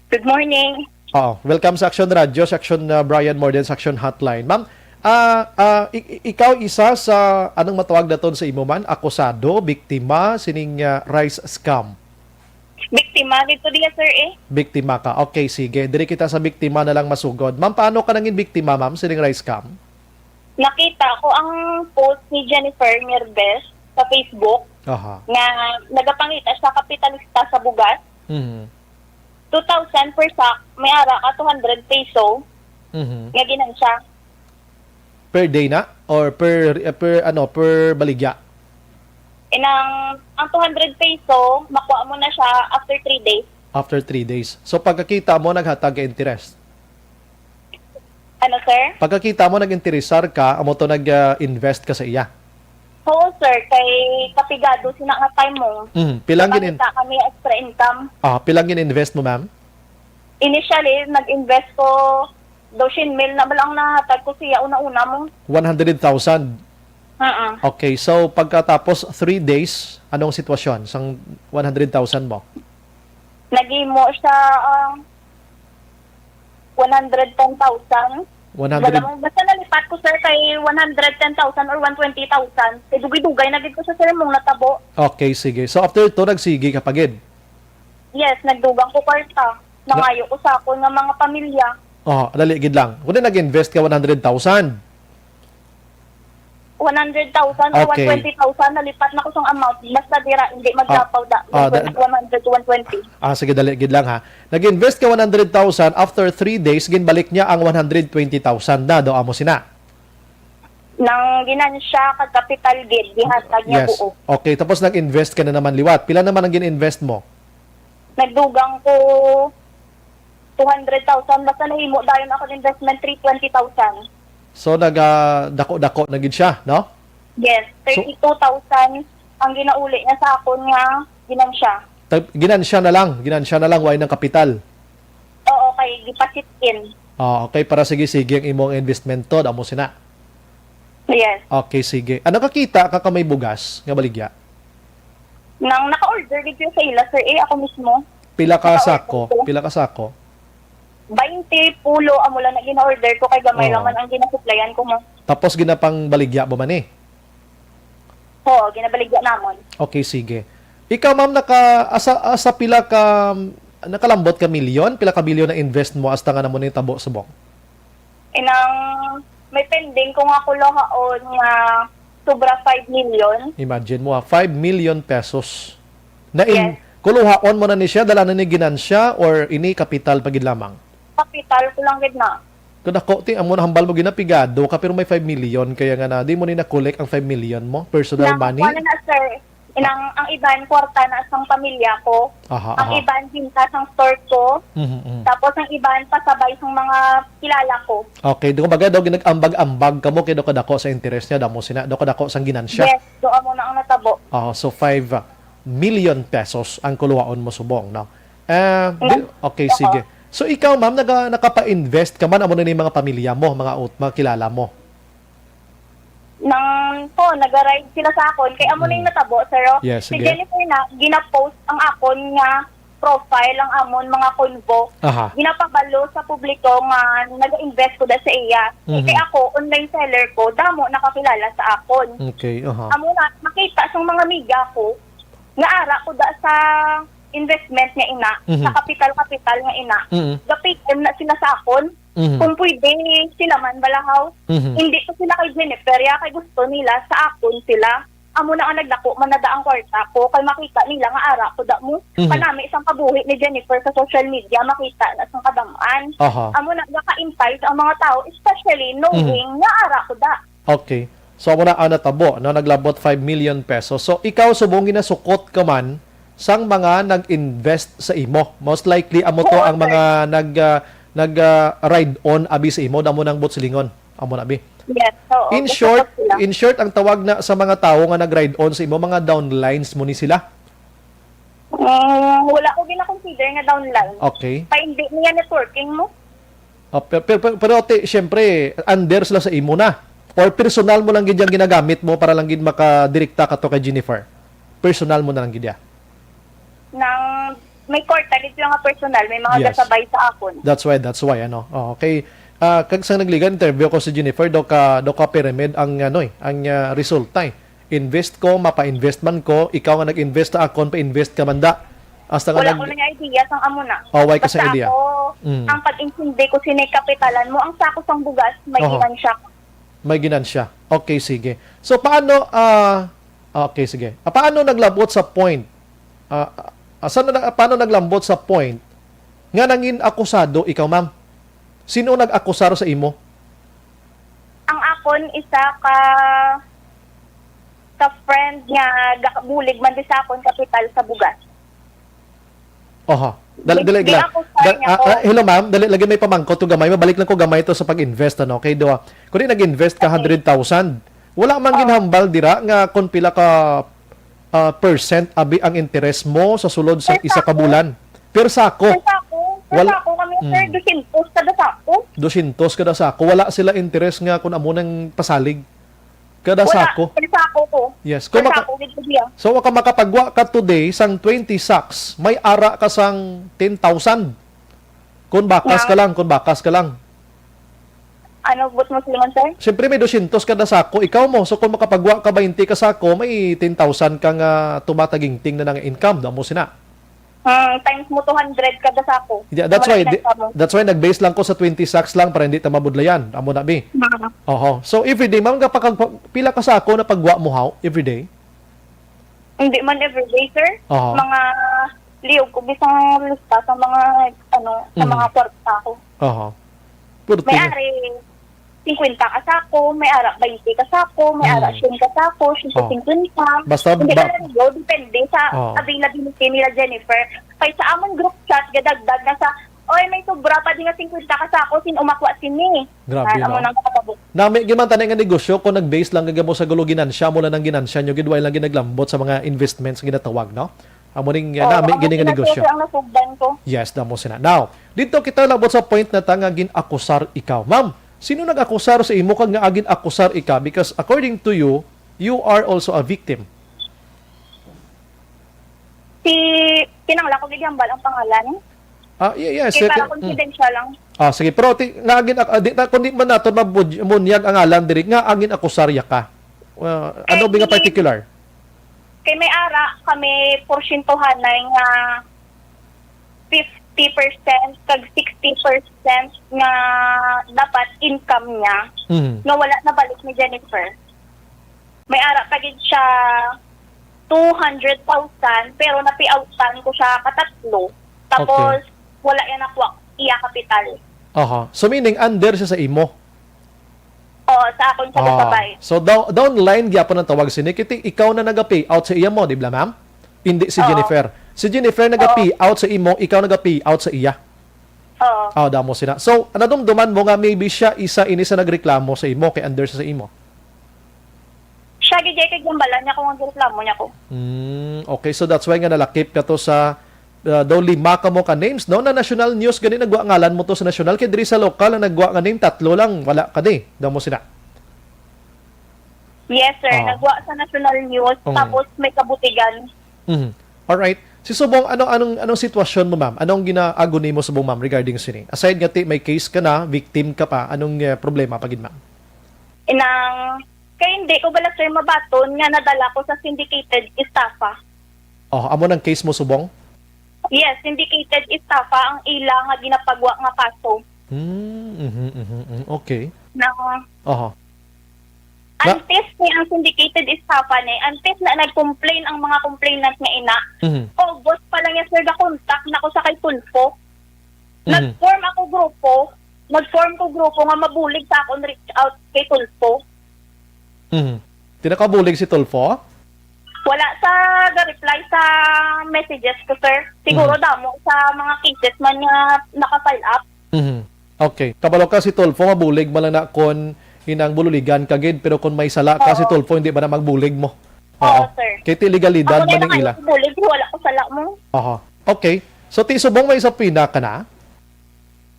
Good morning. Oh, welcome sa Action Radio, sa Action, uh, Brian Morden, sa Action Hotline. Ma'am, ah, ah, i-, i-, ikaw isa sa, anong matawag naton sa imo man? Akusado, biktima, sining, ah, rice scam? Biktima dito diya, sir, eh. Biktima ka. Okay, sige. Diri kita sa biktima na lang masugod. Ma'am, paano ka nangin biktima, ma'am, sining rice scam? Nakita ko ang post ni Jennifer Nierbes sa Facebook Aha. nga nagapangita siya kapitalista sa bugas. Mhm. Two thousand per sack, may ara ka two hundred peso Mhm. nga ginansya. Per day na? Or per, eh, per, ano, per baligya? Inang, ang two hundred peso, makuha mo na siya after three days. After three days. So, pagkakita mo, naghatag ka interest? Ano, sir? Pagkakita mo, nag-interesar ka, amo to nag-, ah, invest ka sa iya? Oo, sir. Kay kapigado sina nga time mo. Mhm. Pilang gin-, Nakakita kami extra income. Ah, pilang gin-invest mo, ma'am? Initially, nag-invest ko dosyen mil na lang nahatag ko siya una-una mo. One hundred thousand? Oo. Okay, so pagkatapos three days, anong sitwasyon sang one hundred thousand mo? Nagimo siya, ah, one hundred ten thousand. One hundred. Wala mo, basta nalipat ko, sir, kay one hundred ten thousand or one twenty thousand. Kay dugay-dugay na gid ko sa, sir, mong natabo. Okay, sige. So, after to, nagsigi ka pa gid? Yes, nagdugang ko kwarta. Na- Nangayo ko sa akon nga mga pamilya. Oh, dali gid lang. Kundi nag-invest ka one hundred thousand. One hundred thousand or Okay. One twenty thousand, nalipat na ko sang amount. Basta dira, hindi maglapaw da. Ah, da- One hundred to one twenty. Ah, sige, dali gid lang, ha. Nag-invest ka one hundred thousand, after three days, ginbalik niya ang one hundred twenty thousand na, do amo sina. Nang ginansya kag kapital gid, gihatag niya Yes. buo. Okay, tapos nag-invest ka na naman liwat. Pila naman ang gin-invest mo? Nagdugang ko two hundred thousand, basta nahimo dayon akong investment three twenty thousand. So, naga-dako-dako na gid siya, no? Yes, So thirty-two thousand ang ginauli niya sa akon nga ginansya. Tag-, ginansya na lang, ginansya na lang, way nang kapital. Oo, kay gipasit in. Ah, okay, para sige-sige ang imong investment to, damo sina. Yes. Okay, sige. Ano, kakita ka ka may bugas nga baligya? Nang naka-order gid ko sa ila, sir, eh, ako mismo. Pila ka Naka-order sako? ko. Pila ka sako? Bainte, pulo, amo lang na gina-order ko kay gamay lang Oo. man ang ginasuplayan ko mo. Tapos ginapangbaligya mo man eh? Oo, ginabaligya namon. Okay, sige. Ikaw, ma'am, naka, asa, asa pila ka, nakalambot ka milyon? Pila ka milyon na invest mo hasta nga namo ni tabo subong? Inang may pending ko nga kuluhaon nga sobra five million. Imagine mo, ah, five million pesos. Na in, Yes. kuluhaon mo na ni siya, dala na ni ginansya, or ini kapital pa gid lamang? Kapital ko lang gid na. Kadako, ti, amo na hambal mo, ginapigado ka, pero may five million, kaya nga na, di mo ni na-collect ang five million mo, personal Nang money? kuwan na, sir. Inang, ang iban kwarta na sang pamilya ko. Aha, Ang aha. iban binta sang store ko. Mhm, mhm. Tapos ang iban pasabay sang mga kilala ko. Okay, do, kumbaga daw ginag-ambag-ambag kamo kay do kadako sa interes niya, damo sina, do kadako sang ginansya. Yes, do amo na ang natabo. Oh, so five million pesos ang kuluhaon mo subong, no? Ah, di, Mm. okay, Oo. sige. So ikaw, ma'am, naga-, nakapa-invest ka man, amo na ni mga pamilya mo, mga ut-, mga kilala mo? Nang, po, naga-ride sila sa akon. Kay amo na yung Mm. natabo, sir, oh. Yes, Si sige. Jennifer na, gina-post ang akon nga profile, ang amon mga convo. Aha. Ginapabalo sa publiko nga naga-invest ko da sa iya. Mhm. Kay ako, online seller ko, damo nakakilala sa akon. Okay, aha. Amo na, makita sang mga amiga ko, nga ara ko da sa investment nga ina, Mhm. sa kapital-kapital nga ina. Mhm. Ga-P M na sila sa akon. Mhm. Kung pwede, sila man balahaw. Mhm. Hindi ko sila kay Jennifer, ya, kay gusto nila sa akon sila. Amo na ang nagdako man na da ang kwarta ko, kay makita nila nga ara ko da mo. Mhm. Kanami sang kabuhi ni Jennifer sa social media, makita na sang kadam-an. Aha. Amo na, naka-entice ang mga tao, especially Mhm. knowing nga ara ko da. Okay. So, amo na ang natabo, no? Naglabot five million pesos. So, ikaw, subong ginasukot ka man sang mga nag-invest sa imo. Most likely, amo to Oo, ang sir. mga nag, ah, nag, ah, ride on abi sa imo, damo nang buot silingon. Amo na, bi. Yes, oo. In Gusto short, ko sila. in short, ang tawag na sa mga tawo nga nag-ride on sa imo, mga downlines mo ni sila? Mm, wala ko gina-consider nga downline. Okay. Pa, hindi niya networking mo. Ah, pero, pero, pero, pero, ate, syempre, under sila sa imo na. Or personal mo lang gid yang ginagamit mo para lang gid makadirekta ka to kay Jennifer? Personal mo na lang gid ya? Nang may kwarta gid sila nga personal, may mga Yes. gasabay sa akon. That's why, that's why, ano. Oh, okay. Ah, kag sa nagligan interview ko si Jennifer, do ka, do ka pyramid ang, ano, eh, ang, ah, resulta, eh. Invest ko, mapa-invest man ko, ikaw nga nag-invest sa akon, pa-invest ka man da. Hasta nga Wala nag- ko na nga idea sang amo na. Oh, why ka Basta sang idea? ako, Mm. ang pag-intindi ko sini kapitalan mo, ang sako sang bugas, may Oho. ginansya. May ginansya. Okay, sige. So, paano, ah, okay, sige. Ah, paano naglabot sa point? Ah, ah, saan na, paano naglambot sa point nga nangin akusado ikaw, ma'am? Sino nag-akusar sa imo? Ang akon, isa ka, ka friend nga gakabulig man di sa akon kapital sa bugas. Oho. Dali, Di, dali, di dali. ako sa Da-, niya ah, ko. ah, hello, ma'am. Dali, lagi may pamangkot ko gamay. Mabalik lang ko gamay to sa pag-invest, ano? Okay, duha. Kung di nag-invest ka Okay. hundred thousand, wala man Oo. ginhambal dira nga kung pila ka, ah, percent abi ang interes mo sa sulod sa Per isa ka sako. bulan. Per sako. Per sako. Per Wal-, sako kami, sir. Mm. Dosyentos kada sako. Dosyentos kada sako. Wala sila interes nga kung amo nang pasalig. Kada Wala. sako. Per sako ko. Yes. Per Kung maka-, sako gid ko siya. so, maka-, makapagwa ka today sang twenty sacks, may ara ka sang ten thousand. Kung bakas ka Nga. lang, kung bakas ka lang. Ano but mo silingon, sir? Siyempre, may dosyentos kada sako. Ikaw mo, so kung makapagwa ka baynte ka sako, may ten thousand ka nga tumatagingting na nga income. Damo sina. Hmm, times mo two hundred kada sako. Yeah, that's Kung why, wala di, ka mo. That's why nag-base lang ko sa twenty sacks lang para hindi ta mabudlayan. Amo na, bi. Hmm. Oho. So, everyday, ma'am, kapag, pila ka sako na pagwa mo, how? Everyday? Hindi man everyday, sir. Oho. Mga liyog ko, bisang lista sa mga, ano, sa Mm. mga kwarta ko. Oho. Pero May ting- ari, fifty ka sako, may ara, twenty ka sako, may ara, Mm. siyam ka sako, Oh. siyam ka singkwenta. Basta Hindi ba- ka lang yun, depende sa Oh. availability nila, Jennifer. Kay sa amon group chat, gadagdag na sa, "Oy, may sobra pa di nga fifty ka sako, sin umakwa sini." Grabe, Ah, amo no? nang katabok. Nami gid man tani nga negosyo kung nag-base lang gid mo sa gulo ginansya, mo lang ang ginansya nyo, gid wala lang ginaglambot sa mga investments nga ginatawag, no? Amo ning, uh, Oo, nami ang gini nga negosyo. Ang nasugdan ko. Yes, damo sina. Now, dito kita labot sa point na ta nga gin-akusar ikaw. Ma'am, sino nag-akusar sa imo kag nga gin-akusar ika? Because according to you, you are also a victim. Si, kinangla ko gid hambal ang pangalan. Ah, yeah, yeah, Kay sir, para mm. confidential lang. Ah, sige, pero ti, nga gin-, ah, di, ta, kung di man naton mabud-, munyag ang ngalan diri, nga gin-akusar ya ka. Uh, ano Kay ba nga si particular? Kay may ara kami porsyentohanay nga fifty percent kag sixty percent nga dapat income niya Mhm. nga wala nabalik ni Jennifer. May ara pa gid siya two hundred thousand, pero na-payoutan ko siya katatlo. Tapos, Okay. wala yan nakuha iya kapital. Aha. So, meaning, under siya sa imo? Oo, sa akon sa Ah, kasabay. So, down, downline gyapon ang tawag sini. Kiti, ikaw na naga-pay out sa iya mo, di ba, ma'am? Hindi si Oo. Jennifer. Si Jennifer naga-pay Oo. out sa imo, ikaw naga-pay out sa iya. Oo. Ah, damo sina. So, nadumduman mo nga maybe siya isa ini sa nagreklamo sa imo, kay under sa imo. Siya gid kay gambalan niya kung ang reklamo niya ko. Mm, okay, so that's why nga nalakip ka to sa, uh, daw lima ka mo ka names, no? Na national news gani nagwa ngalan mo to sa national, kay diri sa lokal na nagwa nga name, tatlo lang, wala ka di. Damo sina. Yes, sir. Ah. Nagwa sa national news, Mm. tapos may kabutigan. Mhm. Alright. Si Subong, ano, anong, anong sitwasyon mo, ma'am? Anong ginaago nimo, Subong, ma'am, regarding sini? Aside nga ti may case ka na, victim ka pa, anong, eh, problema pa gid, ma'am? Inang, kay hindi ko bala, sir, mabaton nga nadala ko sa syndicated estafa. Oh, amo nang case mo, Subong? Yes, syndicated estafa ang ila nga ginapagwa nga kaso. Hmm, mhm, mhm, mhm. Okay. Na Oho. Na- Antes ni ang syndicated estafa ni, antes na nag-complain ang mga complainant nga ina, Mhm. August pa lang yan, sir, ga-contact na ko sa kay Tulfo. Mhm. Nag-form ako grupo, nag-form ko grupo nga mabulig sa akon reach out kay Tulfo. Mhm. Tinakabulig si Tulfo? Wala sa ga-reply sa messages ko, sir. Siguro Mhm. damo sa mga cases man nga naka-file up. Mhm. Okay. Kabalo ka si Tulfo, mabulig man lang na kon inang bululigan ka gid, pero kung may sala ka, si Oo. Tulfo hindi ba na magbulig mo? Oo, Oo. sir. Kay ti legalidad Ako na man lang ang ila. Bulig, wala ko sala mo. Aha. Okay. So, ti subong may subpoena ka na?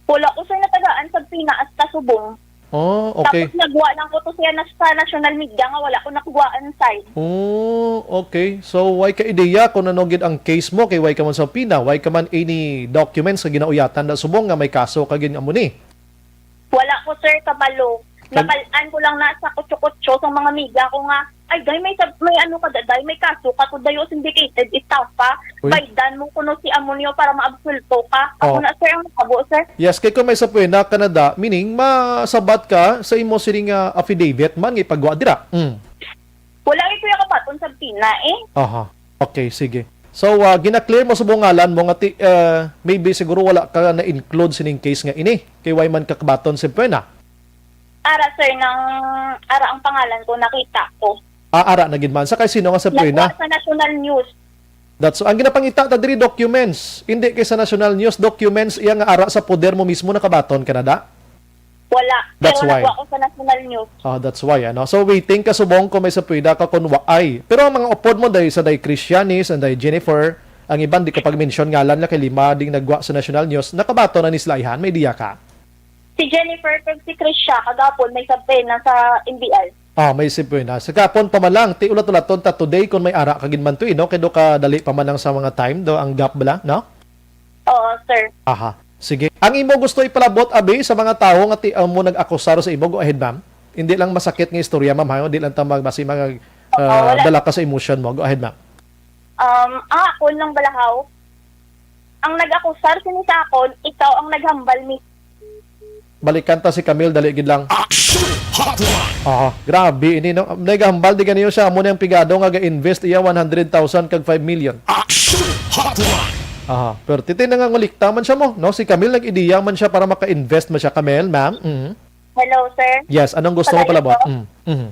Wala ko, sir, natagaan sa subpoena hasta subong. Oh, okay. Tapos nagwa lang ko to siya na sa national media nga wala ko nakuhaan side. Oh, okay. So, way ka ideya kung ano gid ang case mo, kay way ka man subpoena, way ka man any documents nga ginauyatan na subong nga may kaso ka gid nga amo ni? Wala ko, sir, kabalo. Kag- Nabal-an ko lang na sa kutso-kutso sa mga media ko nga, "Ay, day, may sab-, may ano ka, da-, day, may kaso ka to, dayo syndicated estafa. Uy. Baydan mo kuno si amo niyo para maabsuelto ka." Ako Oh. na, sir, ang nakabo, sir. Yes, kay kung may subpoena ka na da, meaning masabat ka sa imo sining, ah, affidavit man nga ipagwa dira. Mm. Wala, eh, kuya, kabaton sa subpoena, eh. Aha. Okay, sige. So, ah, gina-clear mo subong ngalan mo nga ti-, ah, maybe siguro wala ka na-include sining case nga ini. Kay way man ka kabaton sa subpoena. Ara, sir, nang ara ang pangalan ko, nakita ko. Ah, ara na gid man. Sa kay sino nga subpoena? Nagwa sa national news. That's, ang ginapangita ta diri, documents. Hindi kay sa national news, documents iya nga ara sa poder mo mismo, nakabaton ka na da? Wala. That's Pero why. Nagwa ko sa national news. Ah, that's why, ano? So, waiting ka subong kung may subpoena ka, kung waay. Pero ang mga upod mo, day, sa day Christianis and day Jennifer, ang iban di ka pag-mention ngalan na kay lima ding nagwa sa national news, nakabaton na ni sila ihan, may diya ka? Si Jennifer kag si Krisha, kagapon may subpoena sa N B I. Ah, may subpoena. Sa gapon pa man lang, ti ulat-ulaton ta today kung may ara ka gid man to, eh, no? Kay do ka dali pa man lang sa mga time, do ang gap bala, no? Oo, sir. Aha. Sige. Ang imo gusto ipalabot, abi, sa mga tawo nga ti-, amo nag-akusar sa imo, go ahead, ma'am. Hindi lang masakit nga istorya, ma'am, ha? Hindi lang ta mag-, basi mag-, Oo, ah, wala. Dala ka sa emotion mo. Go ahead, ma'am. Um, ah, ako lang balahaw. Ang nag-akusar sini sa akon, ikaw ang naghambal mi. Balikan ta si Camille, dali gid lang. Action Hotline! Aha, grabe ini, no? Nagahambal di ganiyo siya, amo na ang pigado nga ga-invest iya one hundred thousand kag five million. Action Hotline! Aha, pero titi na nga ngulikta man siya mo, no? Si Camille nag-ideya man siya para maka-invest man siya, Camille, ma'am. Mhm. Hello, sir. Yes, anong gusto mo Palayo palabot? po? Mm. Mhm.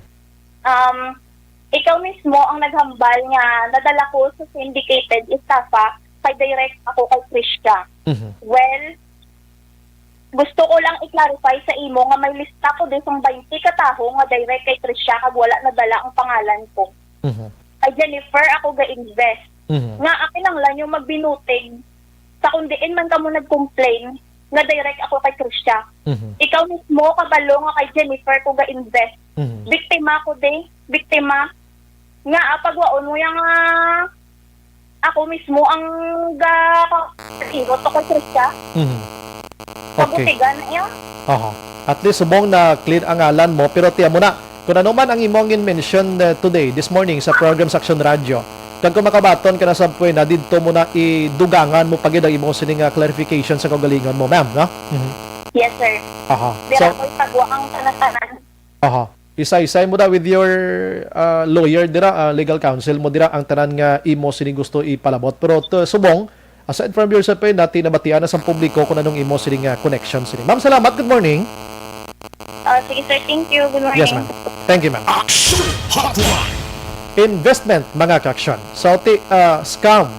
Um, ikaw mismo ang naghambal nga nadala ko sa syndicated estafa kay direct ako kay Trisha. Mhm. Well, gusto ko lang i-clarify sa imo nga may lista ko di sang twenty ka tawo nga direct kay Trisha kag wala nadala ang pangalan ko. Mhm. Kay Jennifer ako ga-invest. Mhm. Nga akin lang lang yung magbinuting sa kung diin man kamo nag-complain nga direct ako kay Trisha. Mhm. Ikaw mismo kabalo nga kay Jennifer ko ga-invest. Mhm. Biktima ko di, biktima. Nga ah, pagwaon mo yang ah, ako mismo ang ga-, iro to kay Trisha. Mhm. Okay. Pagutigan na iya. Aha. At least subong na clear ang ngalan mo, pero tiyan mo na, kung ano man ang imong in-mention, uh, today, this morning, sa program sa Action Radio, kag kung makabaton ka na sa puwena, didto mo na idugangan mo pa gid ang imong sining nga clarification sa kaugalingon mo, ma'am, no? Mhm. Yes, sir. Aha. Dira So, ko itagwa ang tanan-tanan. aha. Isa-isay mo da with your, uh, lawyer dira, uh, legal counsel mo dira ang tanan nga imo sini gusto ipalabot. Pero to, subong, aside from yourself, eh, nati nabatian na sa publiko kung anong imo sini nga connection sini. Ma'am, salamat. Good morning. Ah, sige, sir. Thank you. Good morning. Yes, ma'am. Thank you, ma'am. Action Hotline! Investment, mga ka-action. So, ti, ah, scam.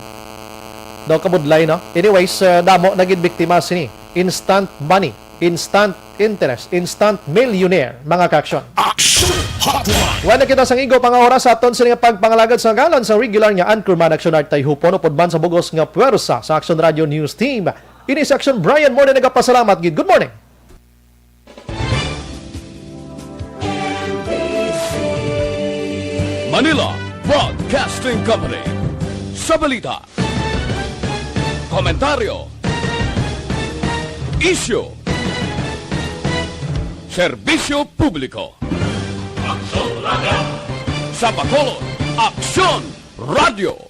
Daw kabudlay, no? Anyways, ah, damo na gid biktima sini. Instant money, instant interest, instant millionaire, mga ka-action. Action Hotline! Wala kita sang igo pa nga oras sa aton sini nga pagpangalagad sa ngalan sa regular nga Anchorman Action Art Tayhupon upod man sa bugos nga puwersa sa Action Radio News Team. Ini si Action Brian Morning nagapasalamat gid. Good morning. Manila Broadcasting Company. Sa balita, komentaryo, isyu, serbisyo publiko. Aksyon Radio. Sa Bacolod, Aksyon Radio.